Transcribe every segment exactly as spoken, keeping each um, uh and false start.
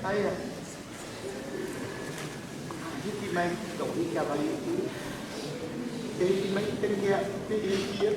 ʻAia. Hiki mai, tau hiki a vai. Te hiki mai, te hiki a, te hiki a.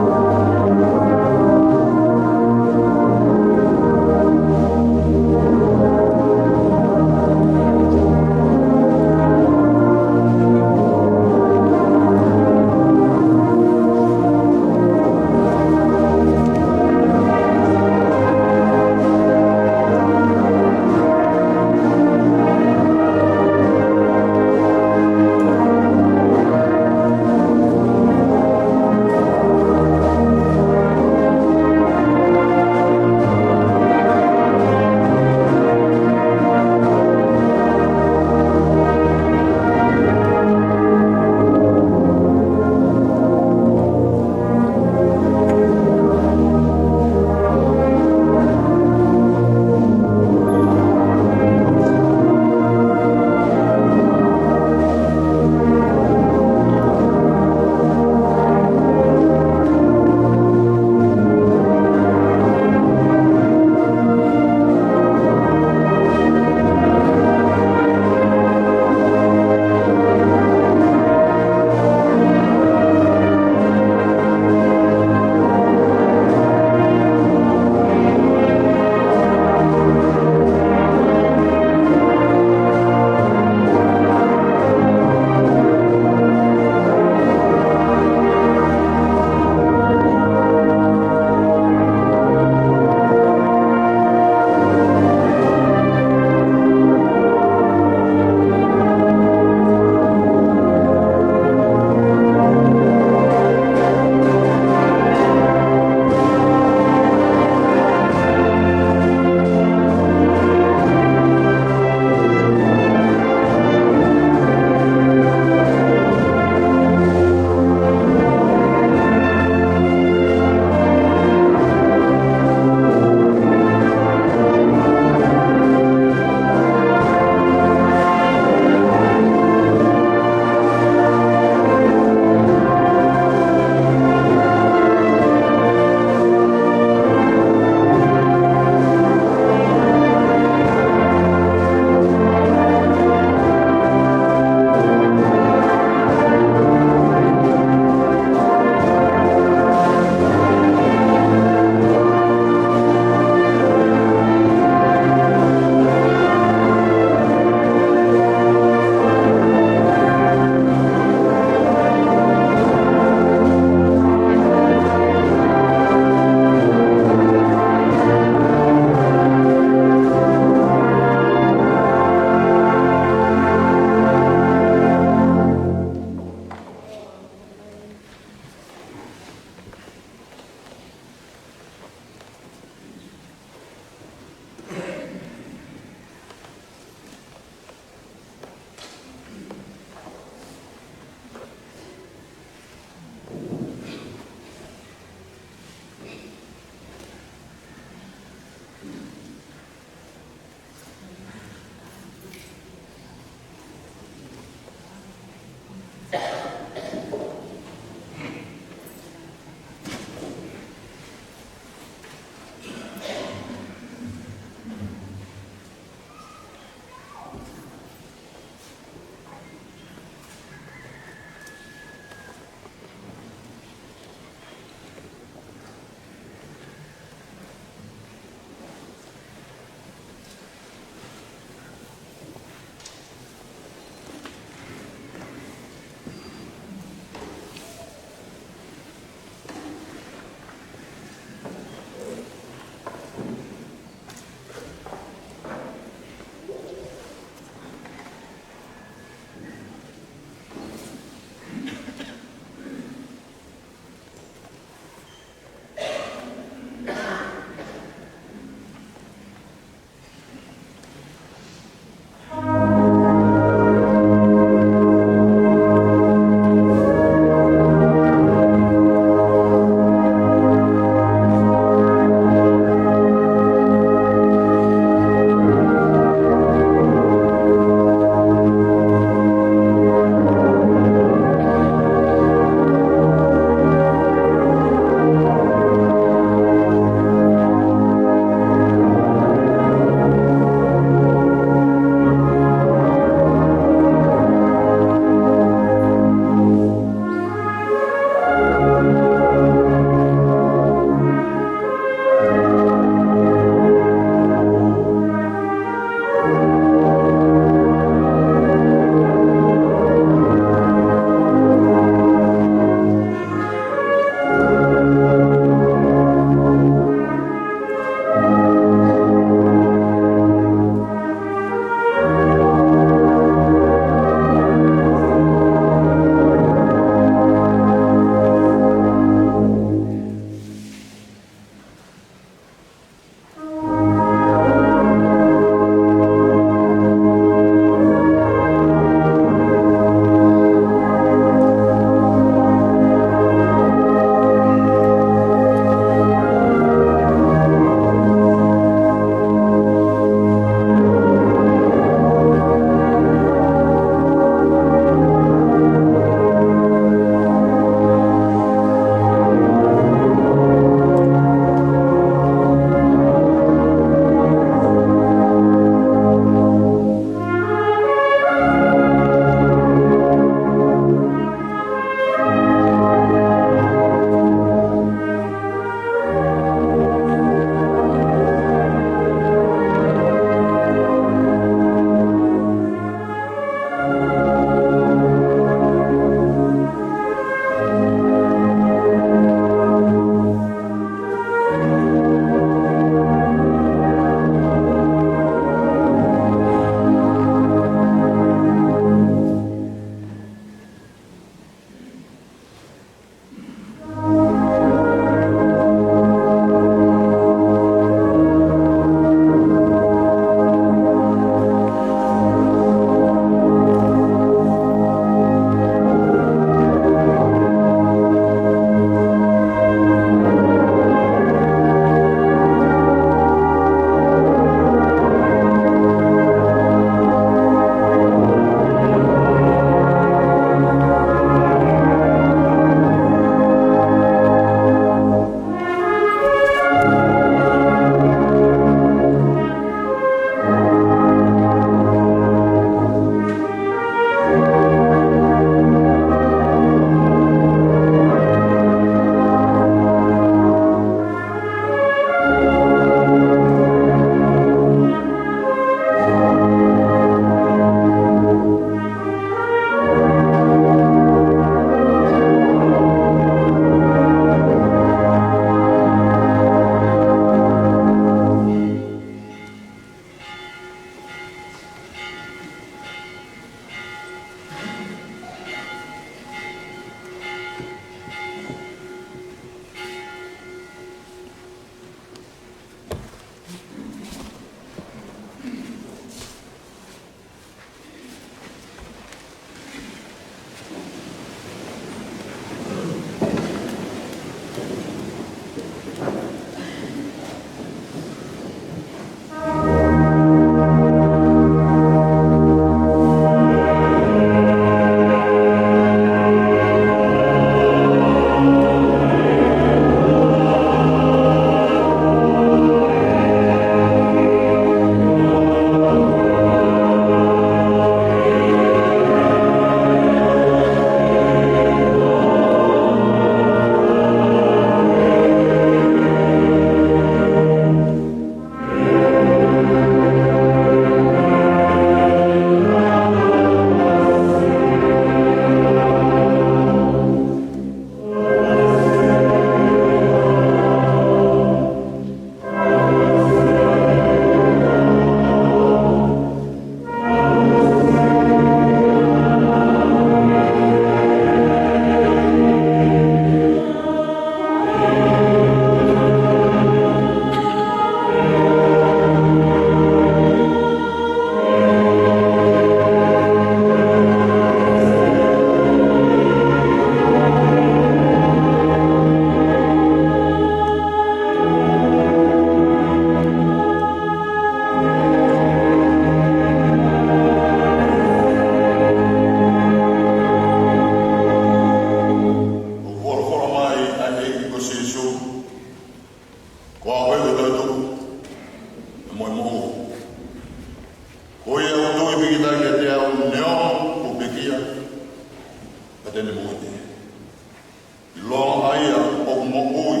Moʻui,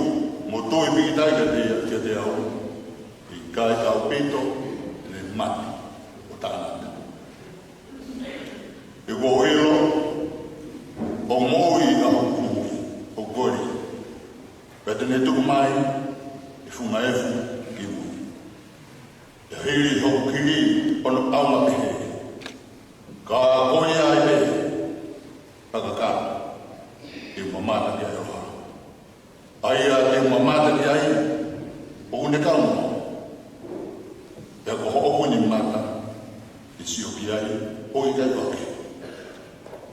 mo tui pīkitai kiate, kiate au, ʻikai ʻaupito ʻene mate ʻo taʻengata. He kuo u ʻilo ʻoku moʻui ʻa hoku Fakamoʻui, ʻoku kole, pea te ne tuku mai e funga efu ki mui. Pea hili hoku kili hono ʻaonga pehē, ka ko ia ai pē, fakakā, te u mamata ki ai ʻo hā. ʻA ia te u mamata ki ai, ʻoku ne kau mo au. Pea ko hoʻo ʻuuni mata, ʻe sio ki ai, ʻo ʻikai ʻoke.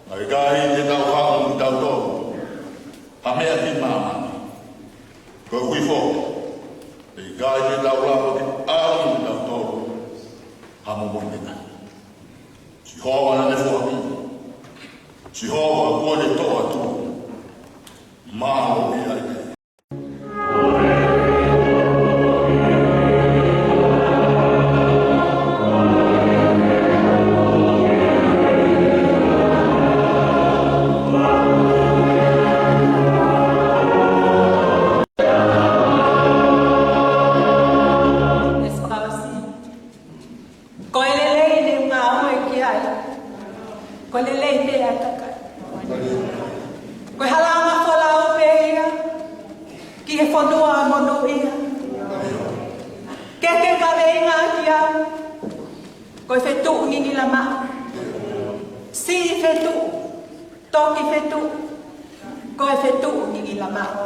ʻIkai te tau haʻu mo kitautolu ha meʻa ki māmani. Koeʻuhi foki, ʻe ʻikai te tau lava ke ʻalu mo kitautolu ha momoi meʻa. Sihova naʻa ne foaki. Sihova kuo ne toʻo atu. Mālō ia e. Ko e lelei ne u ngāue ki ai. Ko e lelei pē ʻa e kakai. Ko e halanga folau pē ia ki he fonua monūʻia. Ke ke kaveinga ki au, ko e fetuʻu ngingila maʻu. Siʻi fetuʻu, toki fetuʻu, ko e fetuʻu ngingila maʻu.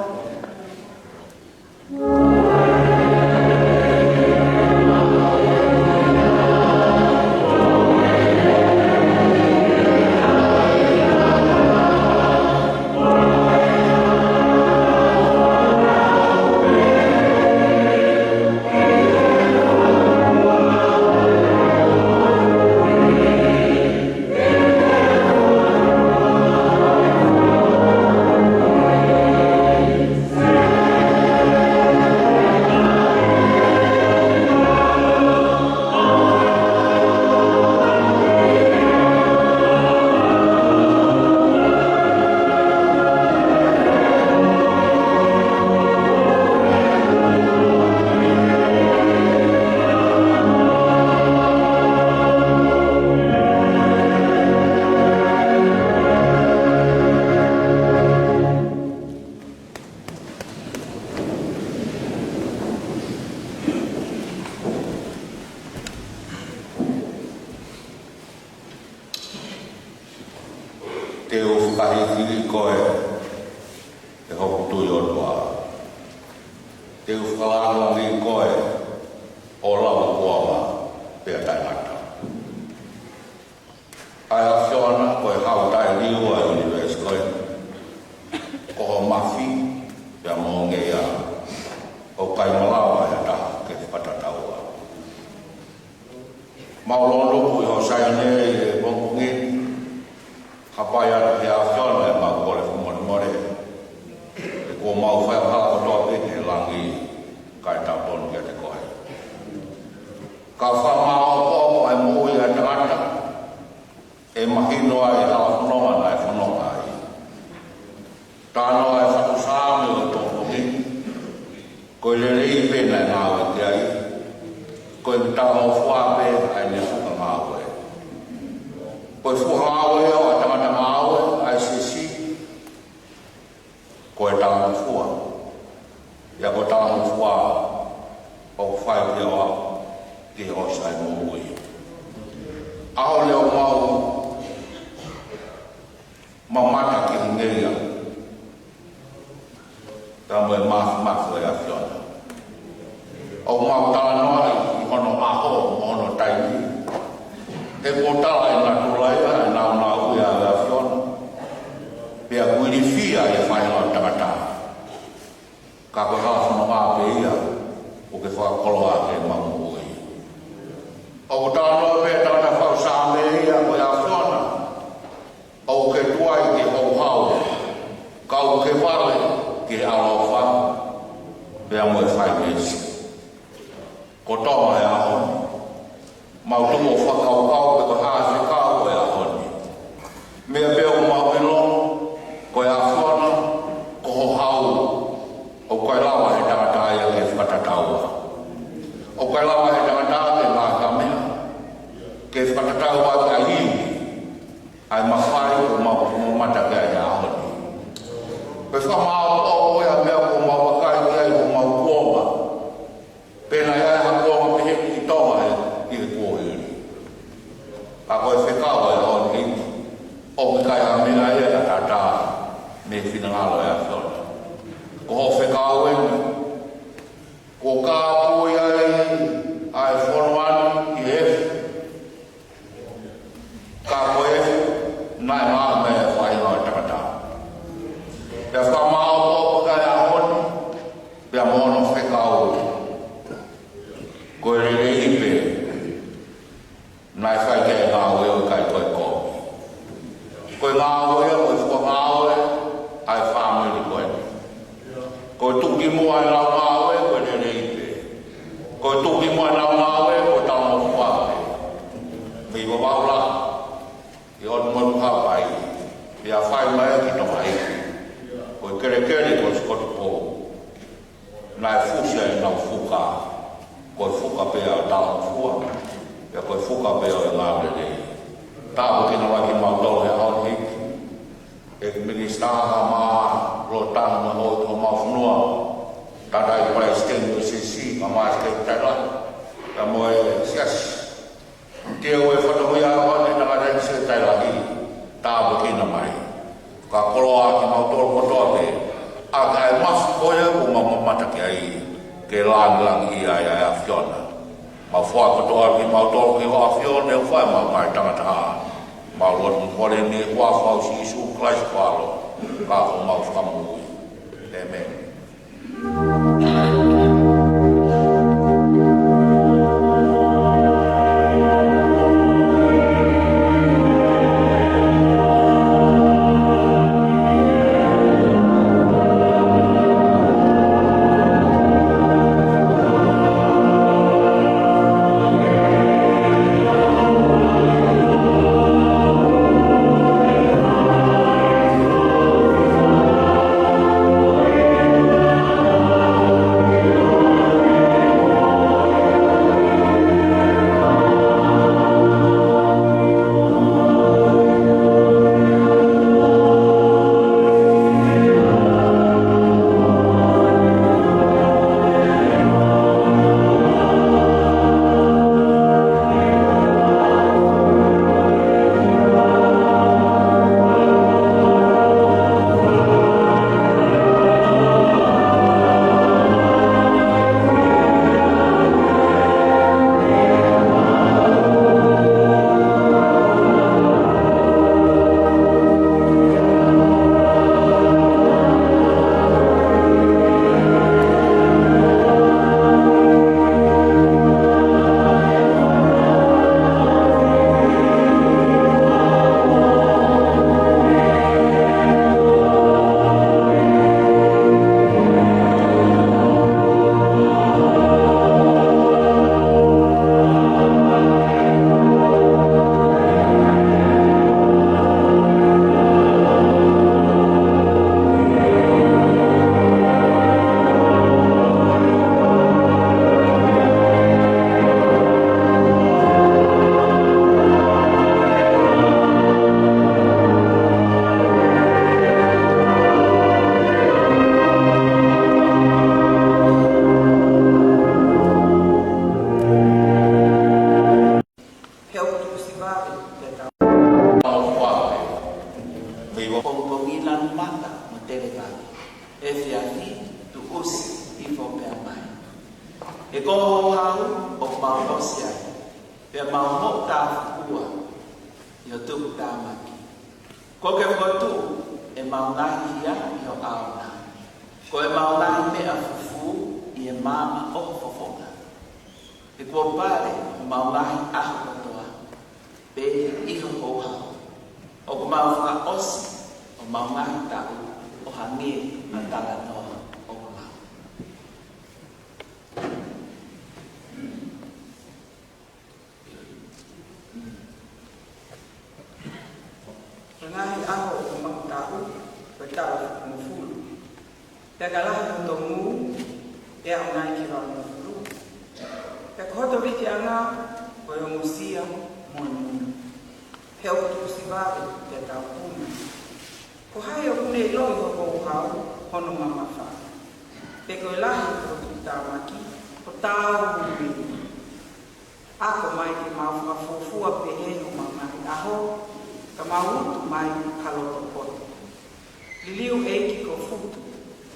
Te u fakahīkihiki koe, ʻe hoku tui ʻOtua. Te u fakalāngilangiʻi koe ʻo lauikuonga pea taʻengata. ʻA e ʻAfiona, ko e Hau taʻeliu ʻa e ʻunivēsi ko eni. Ko ho mafi pea mo ho ngeia, ʻoku ʻikai malava ʻe ha taha ke fakatataua. Mau lonuku ʻi ho Saione ʻi he pongipongi ni, hapai atu ki he ʻAfiona ʻemau kole fakamolemole. He kuo mau fai ha kotoa pē ki he langi, kae tau tonu kiate koe. Ka fakamāʻopoʻopo ʻa e moʻui ʻa e tangata, ʻe mahino ai ʻa e hala fononga naʻe fononga ai. Talanoa ʻa e fatu Saame ʻo e pongipongi ni, ko e lelei pē naʻe ngāue ki ai, ko e talangofua pē ʻa ʻene fuka ngāue. Ko e fuʻu ngāue ʻo e tangata ngāue ʻa e siʻisiʻi, ko e talangofua. Pea ko e talangofua ʻoku fai pē ʻo aʻu ki he ʻosi ʻa e moʻui. ʻAho ni ʻoku mau mamata ki he ngeia, pea mo e māfimafi ʻo e ʻAfiona. ʻOku mau talanoaʻi ʻi hono ʻaho mo hono taimi. He kuo tala ʻe natula ia ʻa e nāunauʻi ʻa e ʻAfiona. Pea kuo ilifia ʻe he faʻahinga ʻo e tangata. Ka ko e hala fononga pē ia, ʻoku ke fakakoloa ʻaki ʻemau moʻui. ʻOku talanoa pē ʻa e tangata fatu Saame ia ko e ʻAfiona. ʻOku ke tuai ki he houhau, ka ʻoku ke vale ki he ʻaloʻofa, pea mo e fai meesi. Ko Tonga he ʻaho ni, mau tuku ʻo fakakaukau pe ko e hā e fekau ʻo e ʻaho ni. Meʻa pē ʻoku mau ʻilo, ko e ʻAfiona, ko ho hau, Fakamāʻopoʻopo ki he ʻaho ni, pea mo hono fekau. Ko e lelei pē, naʻe fai ki ai e ngāue ʻo ʻikai ko e kovi. Ko e ngāue ia, ko e fua ngāue ʻa e fāmili ko eni. Ko e tuki muʻa ʻenau ngāue, ko e lelei pē. Ko e tuki muʻa ʻenau ngāue, ko e talangofua pē. Mei Vavaʻu lahi, ʻi ʻOtu Motu Haʻapai, pea fai mai ki Tonga ni. Ko e kelekele ko e Sikotu Pou. Naʻe fusi ai ʻenau fuka, ko e fuka pē ʻo e talangofua, pea ko e fuka pē ʻo e ngāue lelei. Tāpuekina mai kimautolu he ʻaho ni, ʻEiki Minisitā Haʻamā, Lotanu mo e houʻeiki homau fonua, Tangataʻeiki Palesiteni ʻo e S S C, Kamasiteki Taʻelahi, pea mo e Siasi. Te u e fatongia ʻo e tangataʻeiki Siasi Taʻelahi, tāpuekina mai. Fakakoloa kimautolu kotoa pē, ʻa e ngaahi mafu ko ia ʻoku mau mamata ki ai, ke langilangiʻia ai ʻa e ʻAfiona. Mau foaki kotoa kimautolu ki ho ʻAfiona, ʻo fai mai ʻa e tangata. Mau lotu mo kole ni ʻi he huafa ʻo Sīsū Kalaisi ko e ʻAlo, ka ko homau Fakamoʻui. ʻĒmeni. He ʻoku tuʻusi vave pea tau. Mau fua pē. Mei Pongipongi Lanumata mo Televaki. Efiafi Tuʻusi Hifo Pea Mai. He ko ho houhau ʻoku mau ʻosi ai, pea mau moʻutāfukua ʻi ho tuputāmaki. Kuo ke fokotuʻu ʻemau ngaahi hia ʻi ho ʻao na. Ko ʻemau ngaahi meʻa fufū ʻi he maama ʻo ho fofonga. He kuo pale homau ngaahi ʻaho kotoa, pea ʻi ho houhau ʻoku mau fakaʻosi homau ngaahi taʻu, ʻo hangē ha talanoa ʻoku mau. Ko e ngaahi ʻaho ʻo homau taʻu, ko e taʻu ʻe hongofulu. Pea ka lahi hoto ngū, ʻe aʻu nai ki he valungofulu? Pea ko hoto vitiʻanga, ko e ongosia mo e muna. He ʻoku tuʻusi vave pea tau puna. Ko hai ʻoku ne ʻiloʻi ho houhau, hono mamafa? Pe ko e lahi ho tuputāmaki, ʻo taau mo e mei. Ako mai ke mau fakafuofua pehē homau ngaahi ʻaho, ka mau utu mai ha loto poto. Liliu ʻEiki ko Futu,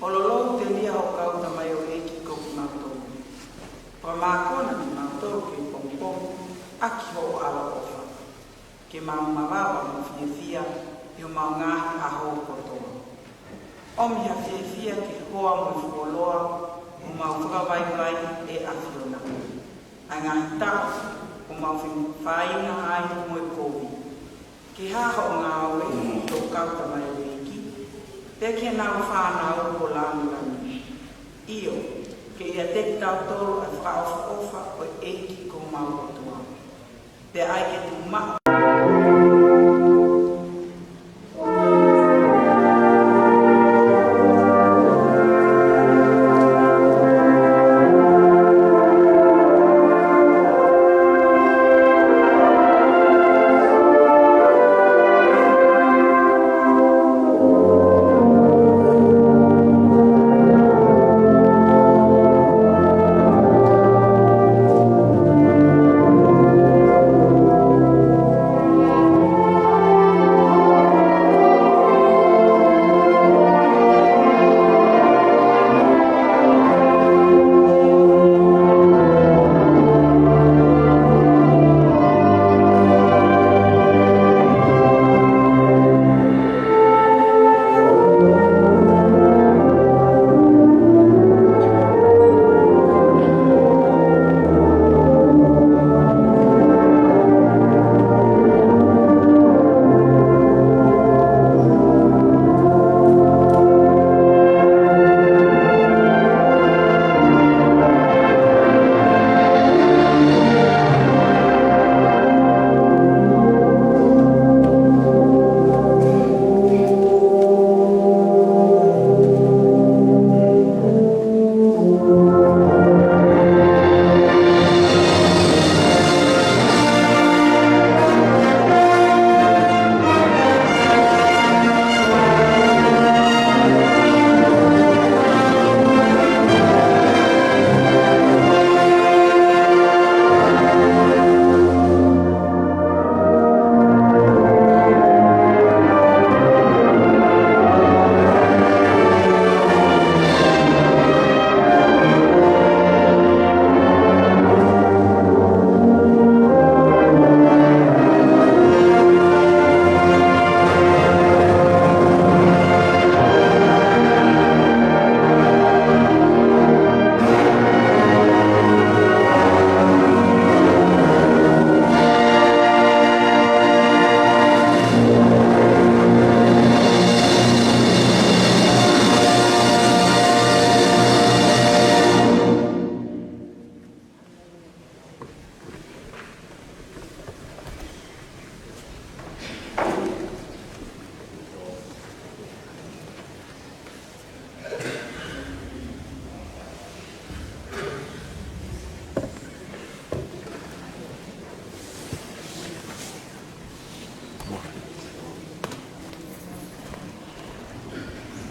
ʻo lolou telia ho kau tamaioʻeiki ko kimautolu. Fakamākona kimautolu ke pongipongi ʻaki hoʻo ʻaloʻofa. Ke mau mavava mo fiefia ʻi homau ngaahi ʻaho kotoa. ʻOmi ha fiefia ki he hoa mo e fuoloa, ʻo mau fakavaivai ʻe ʻAfiona, ʻa e ngaahi taʻu ʻoku mau fefāinga ai mo e kovi. Ke hā hoʻo ngāue, ʻe hoʻo kau tamaioʻeiki, pea ki heʻenau fānau ʻoku langilangi. ʻIo, ke ʻiate kitautolu ʻa e fakaʻofoʻofa ʻo e ʻEiki ko homau ʻOtua. Pea ʻai ke tuʻu maʻu.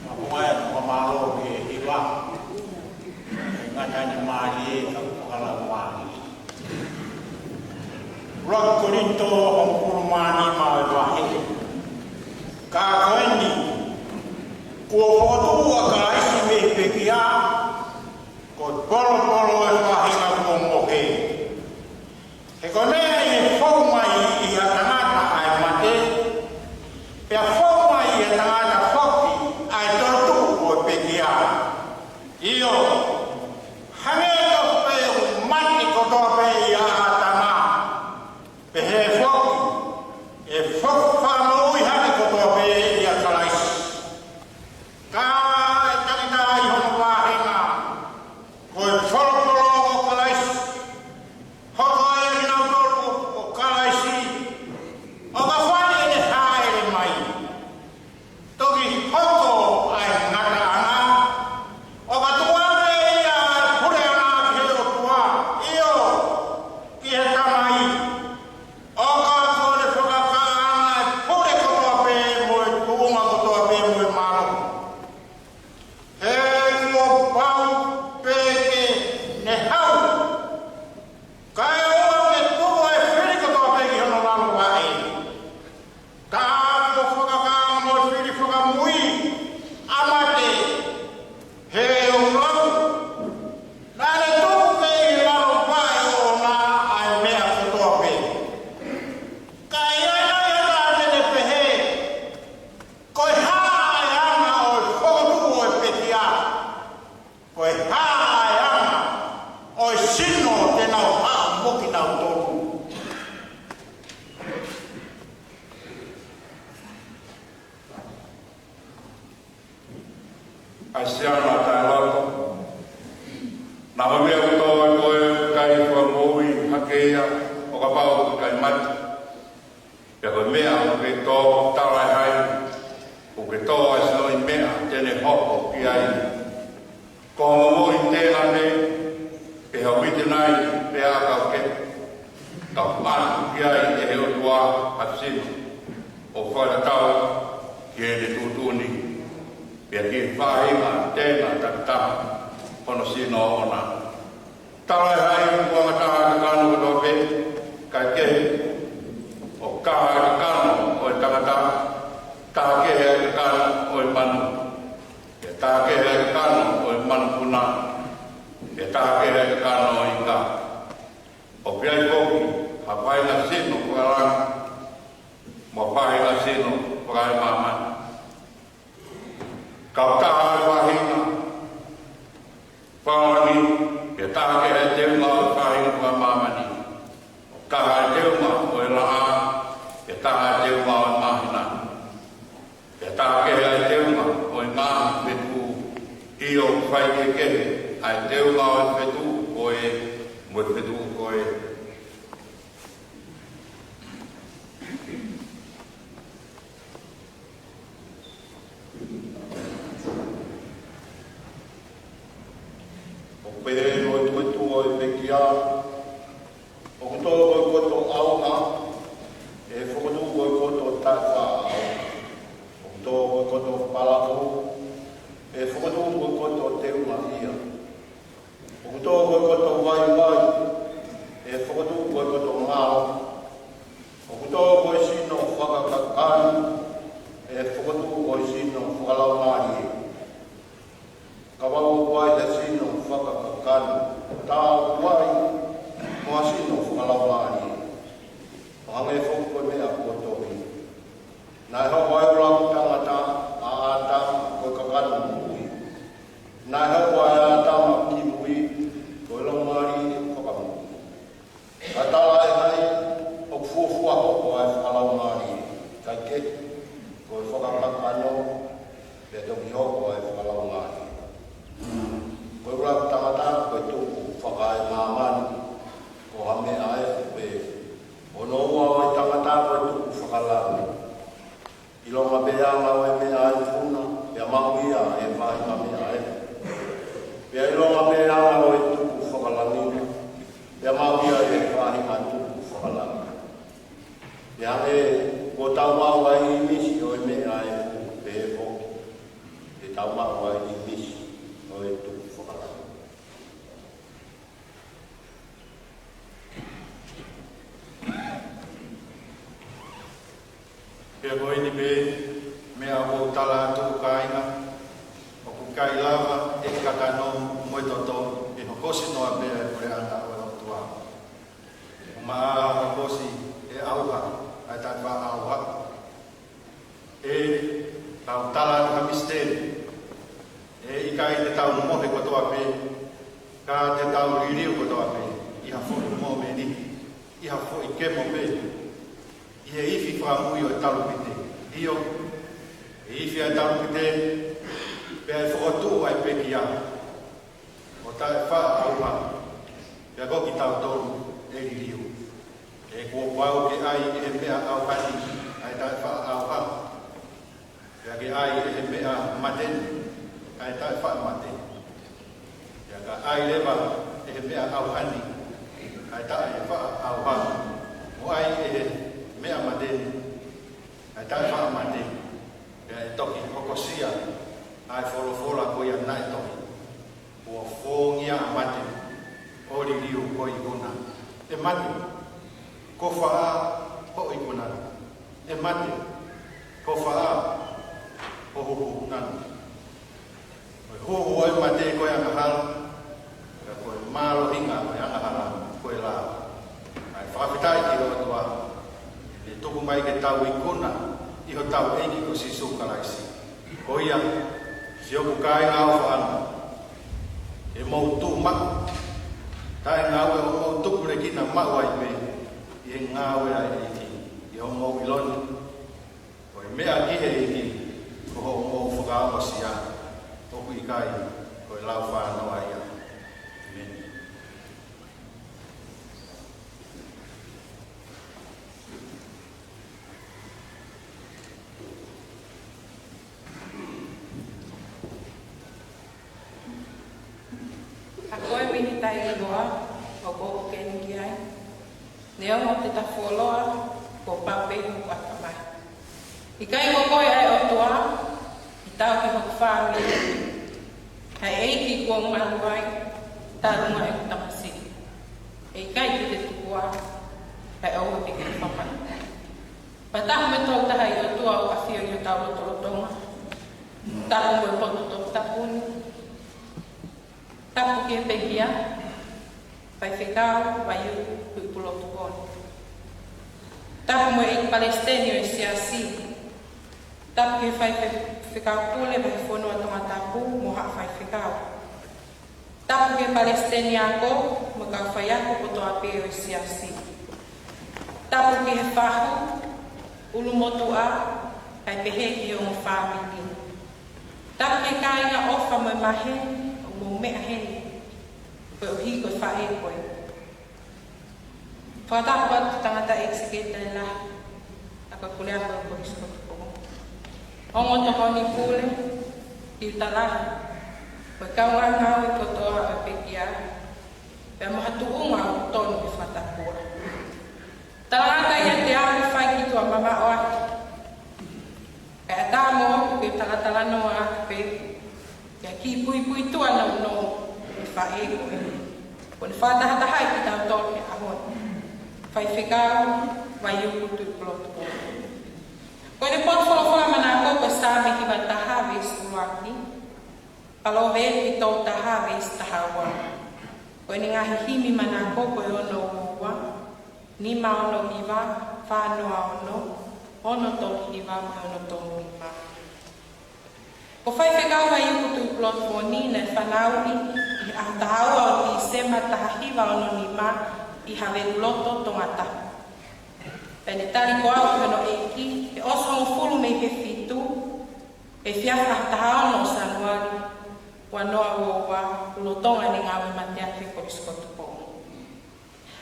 Mapuae, fakamālō ki he hiva. Ngata ni mālie ka fakalaumālie. ʻUluaki Kolinitō hongofulu mā nima, vahe. Ka ko eni, kuo fokotuʻu ʻa Kalaisi mei he pekia, ko e polopolo ʻo e faʻahinga kuo mohe. He ko e meʻa ʻi he fou mai ʻi he tangata ʻa e mate, pea fou mai ʻi he tangata foki ʻa e toetuʻu ʻo e pekia. ʻIo, hangē tofu pē ʻoku mate kotoa pē ʻia ʻĀtama, pehē foki ʻe foki fakamoʻui hake kotoa pē ʻia Kalaisi. Ka ʻe taki taha ʻi hono vāhenga, ko e polopolo ʻo Kalaisi, hoko ai ʻa kinautolu ʻo Kalaisi, ʻo ka fai ʻene hāʻele mai. Toki hoko ʻa e ngataʻanga, ʻo ka tuʻu ange Siana taʻeloto. Naʻa mo e meʻa ʻoku tō ʻi he ʻikai fakamoʻui hake ia ʻo kapau ʻoku ʻikai mate. Pea ko e meʻa ʻoku ke tō, talaʻehai ʻoku ke tō ʻa e sino ʻi he meʻa te ne hoko ki ai. Ko hoʻo moʻui tenga pē, pe ha uite nai, pe ʻakau kehe, ka ʻoku ʻoatu ki ai ʻe he ʻOtua ha sino ʻo fakatatau ki heʻene tuʻutuʻuni, pea ki he faʻahinga tenga takitaha hono sino ʻoʻona. Talaʻehai ʻoku angataha ʻa e kakano kotoa pē, kae kehe, ʻoku kaha ʻa e kakano ʻo e tangata, taha kehe ʻa e kakano ʻo e manu, pea taha kehe ʻa e kakano ʻo e manupuna, pea taha kehe ʻa e kakano ʻo e ika. ʻOku ʻi ai foki ha faʻahinga sino fakalangi, mo ha faʻahinga sino fakaemāmani. Ka ʻoku taha ʻa e faʻahinga fakalangi, pea taha kehe ʻa e teunga ʻo e faʻahinga fakamāmani. ʻOku taha ʻa e teunga ʻo e laʻā, pea taha ʻa e teunga ʻo e māhina, pea taha kehe ʻa e teunga ʻo e ngaahi fetuʻu. ʻIo, ʻoku faikehekehe ʻa e teunga ʻo e fetuʻu ko ē mo e fetuʻu ko ē. ʻOku pehē ʻe he toetuʻu ʻo e pekia: ʻOku tō ko e koto ʻauha ʻi he fokotuʻu ko e koto taʻefaʻaʻauha. ʻOku tō ko e koto palako ʻi he fokotuʻu ko e koto teungaʻia. ʻOku tō ko e koto vaivai ʻi he fokotuʻu ko e koto mālohi. ʻOku tō ko e sino fakakakano ʻi he fokotuʻu ko e sino fakalaumālie. Kapau ʻoku ʻi ai ha sino fakakakano, tā ʻoku ʻi ai mo ha sino fakalaumālie, ʻo hangē foki ko e meʻa kuo tohi: Naʻe hoko ʻa e ʻuluaki tangata, ʻa ʻĀtama, ko e kakano moʻui. Naʻe hoko ʻa ʻĀtama kimui, ko e laumālie fakamoʻui. Ka talaʻehai ʻoku fuofua hoko ʻa e fakalaumālie, kae kehe, ko e fakakakano, pea toki hoko ʻa e fakalaumālie. Ko e ʻuluaki tangata ko e tupu fakaemāmani, ko ha meʻa efu pē. Ko hono ua ʻo e tangata ko e tupu fakalangi. ʻIlonga pē ʻa e anga ʻo e meʻa ʻa e ikuna, pea maʻu ia ʻe he faʻahinga meʻa efu. Pea ʻilonga pē ʻa e anga ʻo e tupu fakalangi na, pea maʻu ia ʻe he faʻahinga tupu fakalangi. Pea hangē kuo tau maʻu ʻa e ʻīmisi ʻo e meʻa efu, pehē foki te tau maʻu ʻa e ʻīmisi ʻo e tupu fakalangi. Pea ko eni pē meʻa ʻoku ou tala atu, kāinga, ʻoku ʻikai lava ʻe he kakano mo e toto ke hokosi noa pē ʻa e puleʻanga ʻo e ʻOtua. ʻOku maʻa hokosi ʻe he ʻauha ʻa e taʻefaʻaʻauha. ʻE tau tala atu ha misiteli. ʻE ʻikai te tau mohe kotoa pē, ka te tau liliu kotoa pē ʻi ha foʻi momeniti, ʻi ha foʻi kemo pē, ʻi he ifi fakamui ʻo e talupite. ʻIo, ʻe ifi ʻa e talupite, pea ʻe fokotuʻu ʻa e pekia ʻo taʻefaʻaʻauha, pea ko kitautolu ʻe liliu. He kuo pau ke ʻai ʻe he meʻa ʻauha ni ʻa e taʻefaʻaʻauha, pea ke ʻai ʻe he meʻa mate ni ʻa e taʻefaʻamate. Pea ka ʻai leva ʻe he meʻa ʻauha ni ʻa e taʻefaʻaʻauha, mo ʻai ʻe he meʻa mate ni ʻa e taʻefaʻamate, pea ʻe toki hokosia ʻa e folofola ko ia naʻe tohi: Kuo fōngia ʻa mate, ʻo liliu ko e ikuna. ʻE mate, ko fē hoʻo ikuna? ʻE mate, ko fē ho huhu nanu? Ko e huhu ʻo e mate ko e angahala, ka ko e mālohinga ʻo e angahala ko e lao. ʻA e fakafetaʻi ki he ʻOtua, ʻene tuku mai ke tau ikuna ʻi hotau ʻEiki ko Sīsū Kalaisi. Ko ia, siʻoku kāinga ʻofaʻanga, ke mou tuʻu maʻu, taʻe ngāue hoʻomou tupulekina maʻu ai pē ʻi he ngāue ʻa e ʻEiki, ʻi hoʻomou ʻilo ni ko e meʻa ki he ʻEiki ko hoʻomou fakaongosia. ʻOku ʻikai, ko e lau fānoa ia. ʻĒmeni. ʻA ko e mihita ʻi loa, ʻoku ou keni ki ai. Neongo te ta fuoloa, kuo pau pē hoku ʻatamai. ʻIkai ko koe ʻa e ʻOtua, ʻi tau ki hoku fāmili. ʻA e ʻEiki kuo u malu ai, talu mai ʻeku tamasiʻi. ʻE ʻikai ke te tukua, ʻa e ʻoua te ke fafanga. Pea tapu mo e Tokotaha ʻi ʻOtua ʻoku ʻafio ʻi hotau lotolotonga. Tapu mo e potu toputapu ni. Tapu ki he pekia, Faifekau Vaiuku Tuʻipulotu Voni. Tapu mo e ʻEiki Palesiteni ʻo e Siasi. Tapu ki he Faifekau Pule Vahefonua Tongatapu mo haʻa faifekau. Tapu ki he Palesiteni Ako mo e kau faiako kotoa pē ʻo e Siasi. Tapu ki he fahu, ʻulumotuʻa, kae pehē ki he ongo fāmili. Tapu ki he kāinga ʻofa mo e maheni, ʻoku mou meʻa heni, koeʻuhi ko e faʻē koe. Fakatapu atu ki he tangataʻeiki Sekelitali Lahi, ʻa e Puleako ʻo e Kolisi Kotoa. Ongo tokoni pule, tiuta lahi, mo e kau ngāue kotoa ʻo e pekia, pea mo ha tuʻunga ʻoku tonu ke fakatapua. Talangata ia te aʻu fai ki tuʻa mamaʻo atu. Kae ʻatā moʻoku ke u talatalanoa atu pē, ki he kiʻi puipuituʻa nounou ʻo e faʻē ko eni. Kuo ne fakatahatahaʻi kitautolu he ʻaho ni. Faifekau Vaiuku Tuʻipulotu Voni. Ko ʻene potu folofola manako ko e Saame hiva taha veesi ʻuluaki. Palōveepi tolu taha veesi taha ua. Ko ʻene ngaahi himi manako ko e ono ua ua, nima ono hiva, fā noa ono, ono tolu hiva mo e ono tolu nima. Ko Faifekau Vaiuku Tuʻipulotu Voni naʻe fanauʻi ʻi he ʻaho taha ua ʻo Tīsema taha hiva ono nima ʻi Haveuloto, Tongatapu. Pea ne tali ko au ʻe hono ʻEiki, he ʻosi hongofulu mei he fitu, efiafi ʻaho taha ono ʻo Sānuali, ua noa ua ua, lolotonga ʻene ngāue mateaki he Kolisi Kotoa.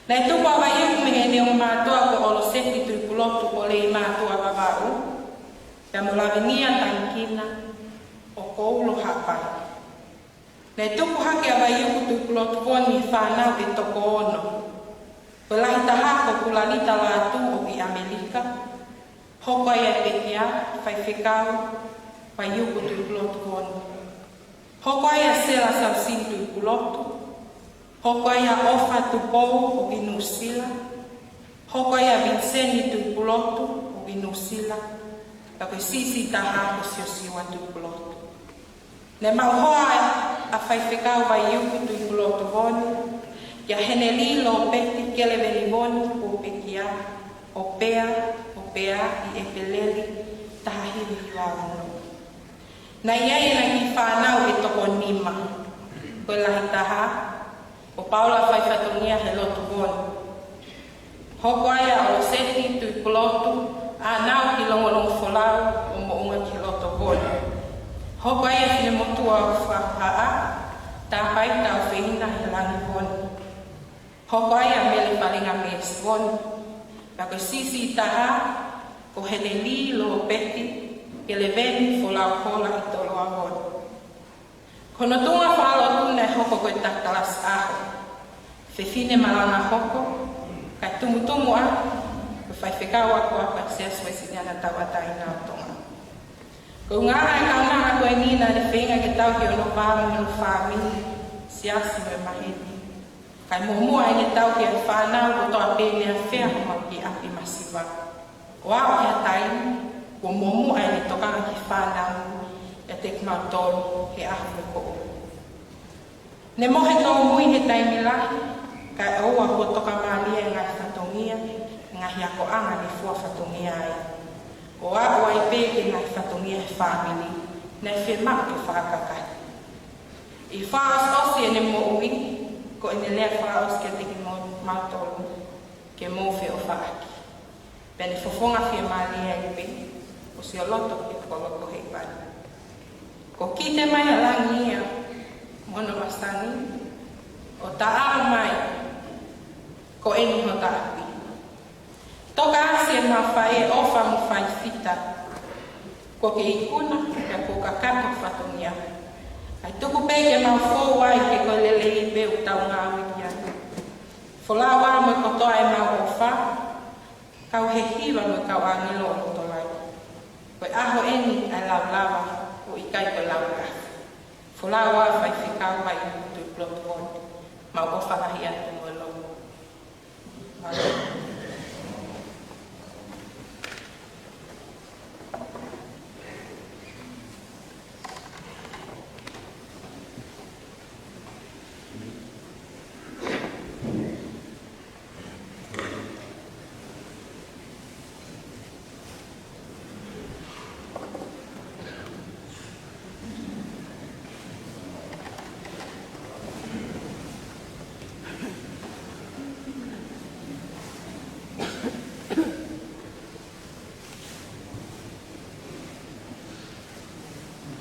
Naʻe tupu ʻa Vaiuku mei heʻene ongo mātuʻa ko ʻOloseti Tuʻipulotu ʻo Leimātuʻa, Vavaʻu, pea mo Lavinia Tangikina ʻo Koulo, Haʻapai. Naʻe tupu hake ʻa Vaiuku Tuʻipulotu Voni he fānau ʻe toko ono. Ko e lahi taha ko Kulalita Lātū ʻoku ʻi ʻAmelika. Hoko ai ʻa e pekia, Faifekau Vaiuku Tuʻipulotu Voni. Hoko ai ʻa Sela Salusini Tuʻipulotu. Hoko ai ʻa ʻOfa Tupou ʻoku ʻi Nuʻusila. Hoko ai ʻa Viniseni Tuʻipulotu ʻoku ʻi Nuʻusila. Pea ko e siʻisiʻi taha ko Siosiua Tuʻipulotu. Naʻe maʻu hoa ʻa Faifekau Vaiuku Tuʻipulotu Voni kia Heneli Lopeti Keleveni Voni, kuo pekia, ʻo Pea, ʻo Pea ʻi ʻEpeleli taha hiva hiva ono. Naʻe ʻi ai ʻena kiʻi fānau ʻe toko nima. Ko e lahi taha, ko Paula Faifatongia Helotu Voni. Hoko ai ʻa ʻOloseti Tuʻipulotu, ʻa ʻenau kiʻi longolongo folau ʻo Moʻungakoloa Voni. Hoko ai ʻa Finemotuʻa ʻo Fakapaʻa, Tāpaita ʻo Feina Helangi Voni. Hoko ai ʻa Mele Falinga Mesi Voni. Pea ko e siʻisiʻi taha, ko Heneli Lopeti Keleveni Folau Hola ʻi Toloa Voni. Ko hono tuʻunga fakalotu naʻe hoko ko e taki kalasi ʻaho. Fefine malanga hoko, kae tumutumu ʻa e faifekau ako ʻa e Siasi Uēsiliana Tauʻatāina ʻo Tonga. Ko e ʻuhinga ʻa e kaunanga ko eni naʻa ne feinga ke tauhi hono vā mo hono fāmili, siasi mo e maheni. Kae muʻomuʻa ʻene tauhi ʻa e fānau kotoa pē neongo ʻa e fea ko mau ki ʻapi masiva. ʻO aʻu ki he taimi, kuo muʻomuʻa ʻene tokanga ki he fānau, ʻiate kimautolu he ʻaho ko ē. Ne mohe tōmui he taimi lahi, kae ʻoua kuo tokamālie ʻa e ngaahi fatongia, ngaahi akoʻanga ne fua fatongia ai. ʻO aʻu ai pē ki he ngaahi fatongia he fāmili, naʻe fiemaʻu ke fakakakato. ʻI he fakaʻosiʻosi ʻene moʻui, ko ʻene lea fakaʻosi kiate kimautolu, ke mou feʻofaʻaki. Pea ne fofonga fiemālie ai pē, ʻo sio loto ki he kolo ko Heivani. Kuo kite mai ʻa langi ia mo hono masani, ʻo taʻalo mai ko eni hota ʻapi. Toka ʻasi ʻemau fai e ʻofa mo fai fita. Kuo ke ikuna, pea kuo kakato fatongia. ʻAi tuku pē ke mau fou ai he ko e lelei pē ʻoku tau ngāue ki ai. Folau ā mo e kotoa ʻemau ʻofa, kau he hiva mo e kau ʻāngelo ʻo e tolai. Ko e ʻaho eni ʻa e lau lava, ʻo ʻikai ko e lau lava. Folau ā Faifekau ʻa e Tuʻi Pulotu Hone, mau ʻofa lahi atu mo e lotu.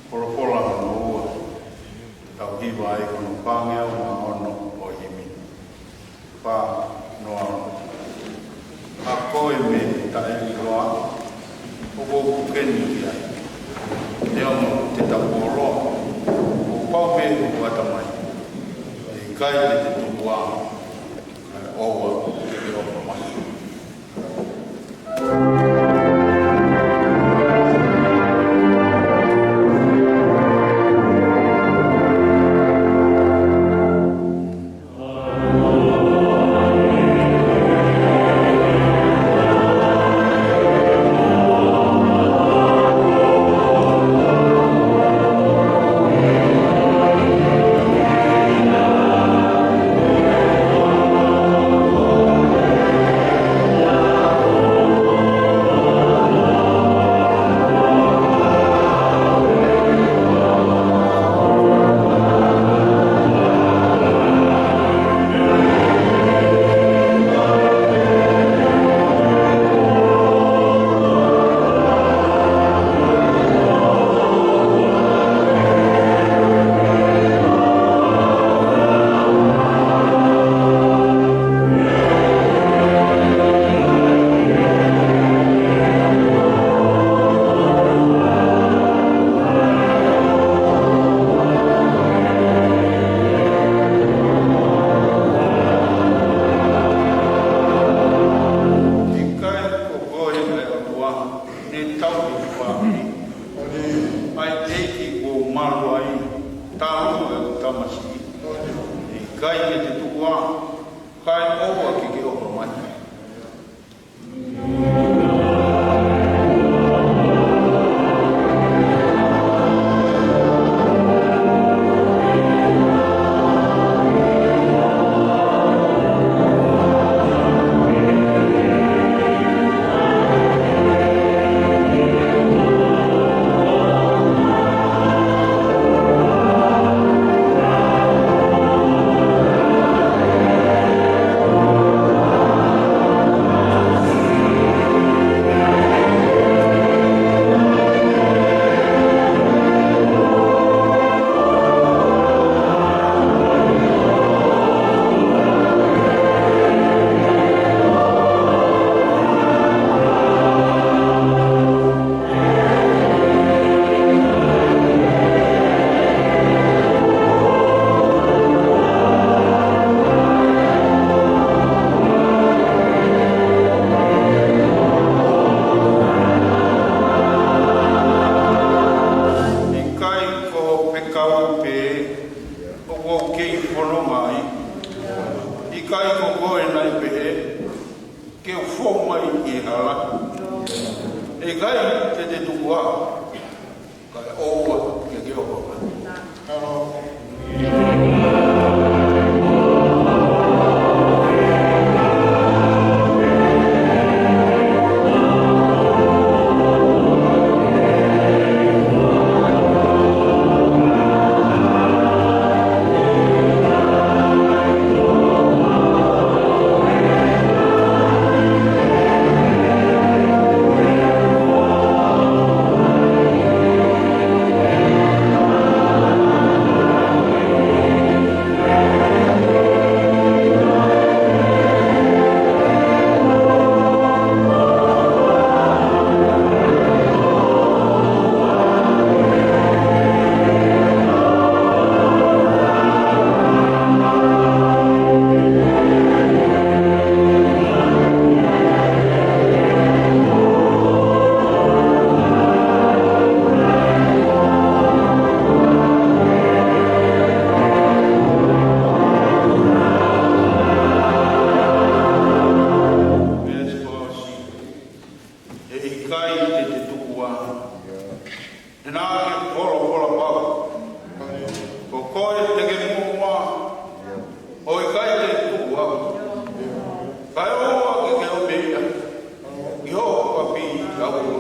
Folofola hono ua, tau hiva ai ko hono fāngeau mā ono ʻo e himi. Fā noa ono. ʻA koe mei taʻe ʻiloa, ʻoku ou puke ni ki ai. Neongo te tau koloa, ʻoku pau pē ʻoku ʻata mai. ʻE ʻikai te te tuku ā, kae ʻoua ke ke ʻofa mai. ʻIkai ko koe ʻa e ʻOtua, ne tau ʻi fāmili. ʻA e ʻEiki kuo malu ai, talu e tamasiʻi. ʻE ʻikai ke te tuku ā, kae ʻoua ke ke ʻofa mai. ʻIkai ko e fekau pē ʻoku ou kei fononga ai. ʻIkai ko koe naʻe pehē, ke u fou mai ʻi he hala. ʻE ʻikai te te tuku ā, kae ʻoua ke ke ʻofa mai. Ko e te ke muʻomuʻa, ʻo ʻikai te u tuku au. Kae ʻoua ke ke ʻomi ia ki hoʻo ʻapi ʻaʻau.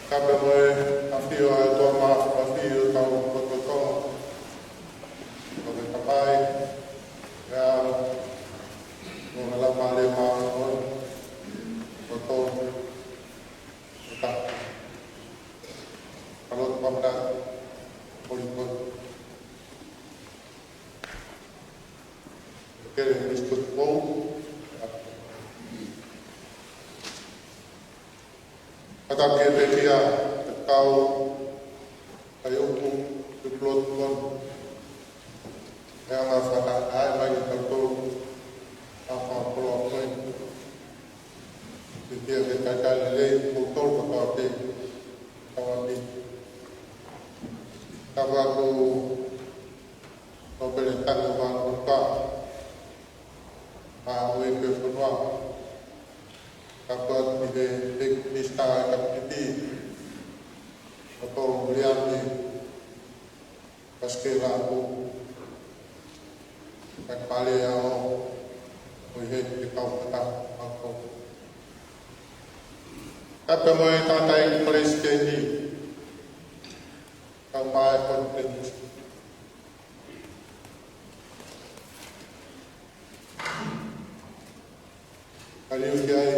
Kae pehē mo e ʻafio ʻa e ʻOtua Māfimafi ʻi hotau loto, ʻo ke kapai, ʻe ʻAlo, mo e Laumālie Māʻoniʻoni, ʻo tonu, ʻo taha. Ka lotu pamata, ʻo i koe. Kele Kalisitoa Tupou. Kātaki e pekia, e kau, ʻa e uku, e pulotu kon. E anga fakataha mai ki tautolu, ʻa e fakapoloa ko eni. Pekia ke talitali lelei, kimoutolu kotoa pē, kau ati. Ka ʻoku ʻo pele tango vānuka, ʻa e ʻEiki ʻo e fonua, ka ʻoku ʻi he ʻEiki Minisitā ʻa e Kapineti, ʻo Tolu Viliami, Pasikela ʻAku, ka pale ʻa ʻo, ʻo ʻi he te kau kata ako. Kae pehē mo e tangataʻeiki Palesiteni, kau mai ko te Kaliu ki ai,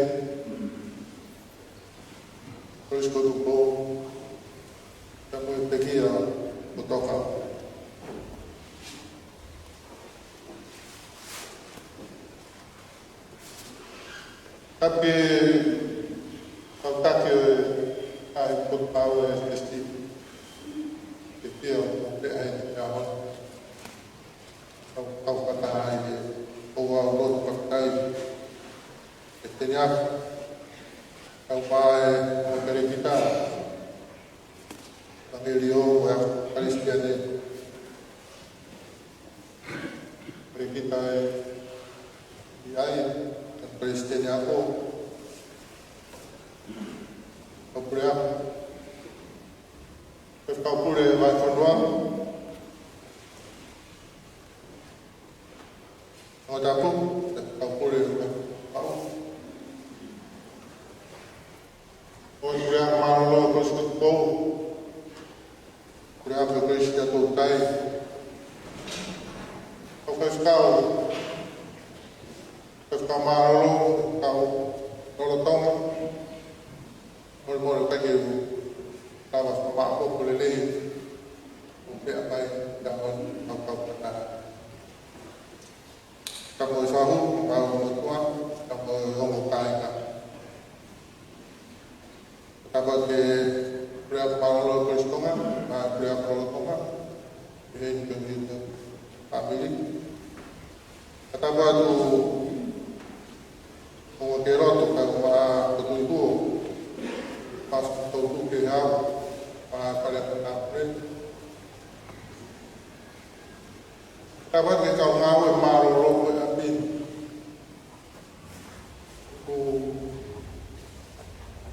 Kalisitoa Tupou, kae pehē mo e pekia, ʻo toka. Kae pehē, kau taki ʻo e, ʻa e potungāue ʻa e Palesiteni, pekia ʻo pē ai te ʻaho. Kau, kau fakataha ai ʻe ʻoua ʻo lotu fakataha ai. ʻE teni aku. Kau mai ʻo Perekita. Evangelio ʻo e Kalisitiane. Perekita ʻe ʻi ai. Palesiteni ako. Kau pule ako. Kau pule mai fonua. ʻO tapu, kau pule, ʻo pau. ʻO Turea Mālōlō Kalisitoa Tupou. Turea Kalisitoa Tupou. ʻO Kalisitoa. Kalisitoa Mālōlō, kau lolotonga. Mole mole kai ke u. Tava ko ma ko ko lelei. ʻO pea mai, ta mo, kau kau kata. Ka mo e fahu, ka mo e tua, ka mo e ongo kāinga. Ka mo e Turea Mālōlō Kalisitoa, ka Turea Mālōlō Tonga, ʻe he ni ka ni ka family. Ka mo e tu, ongo ke loto, ka mo e ko tu i tuo, pas tau tu ke hau, pa pale ka na pre. Ka mo ke kau ngāue mālōlō ko e ʻapi ni. Ko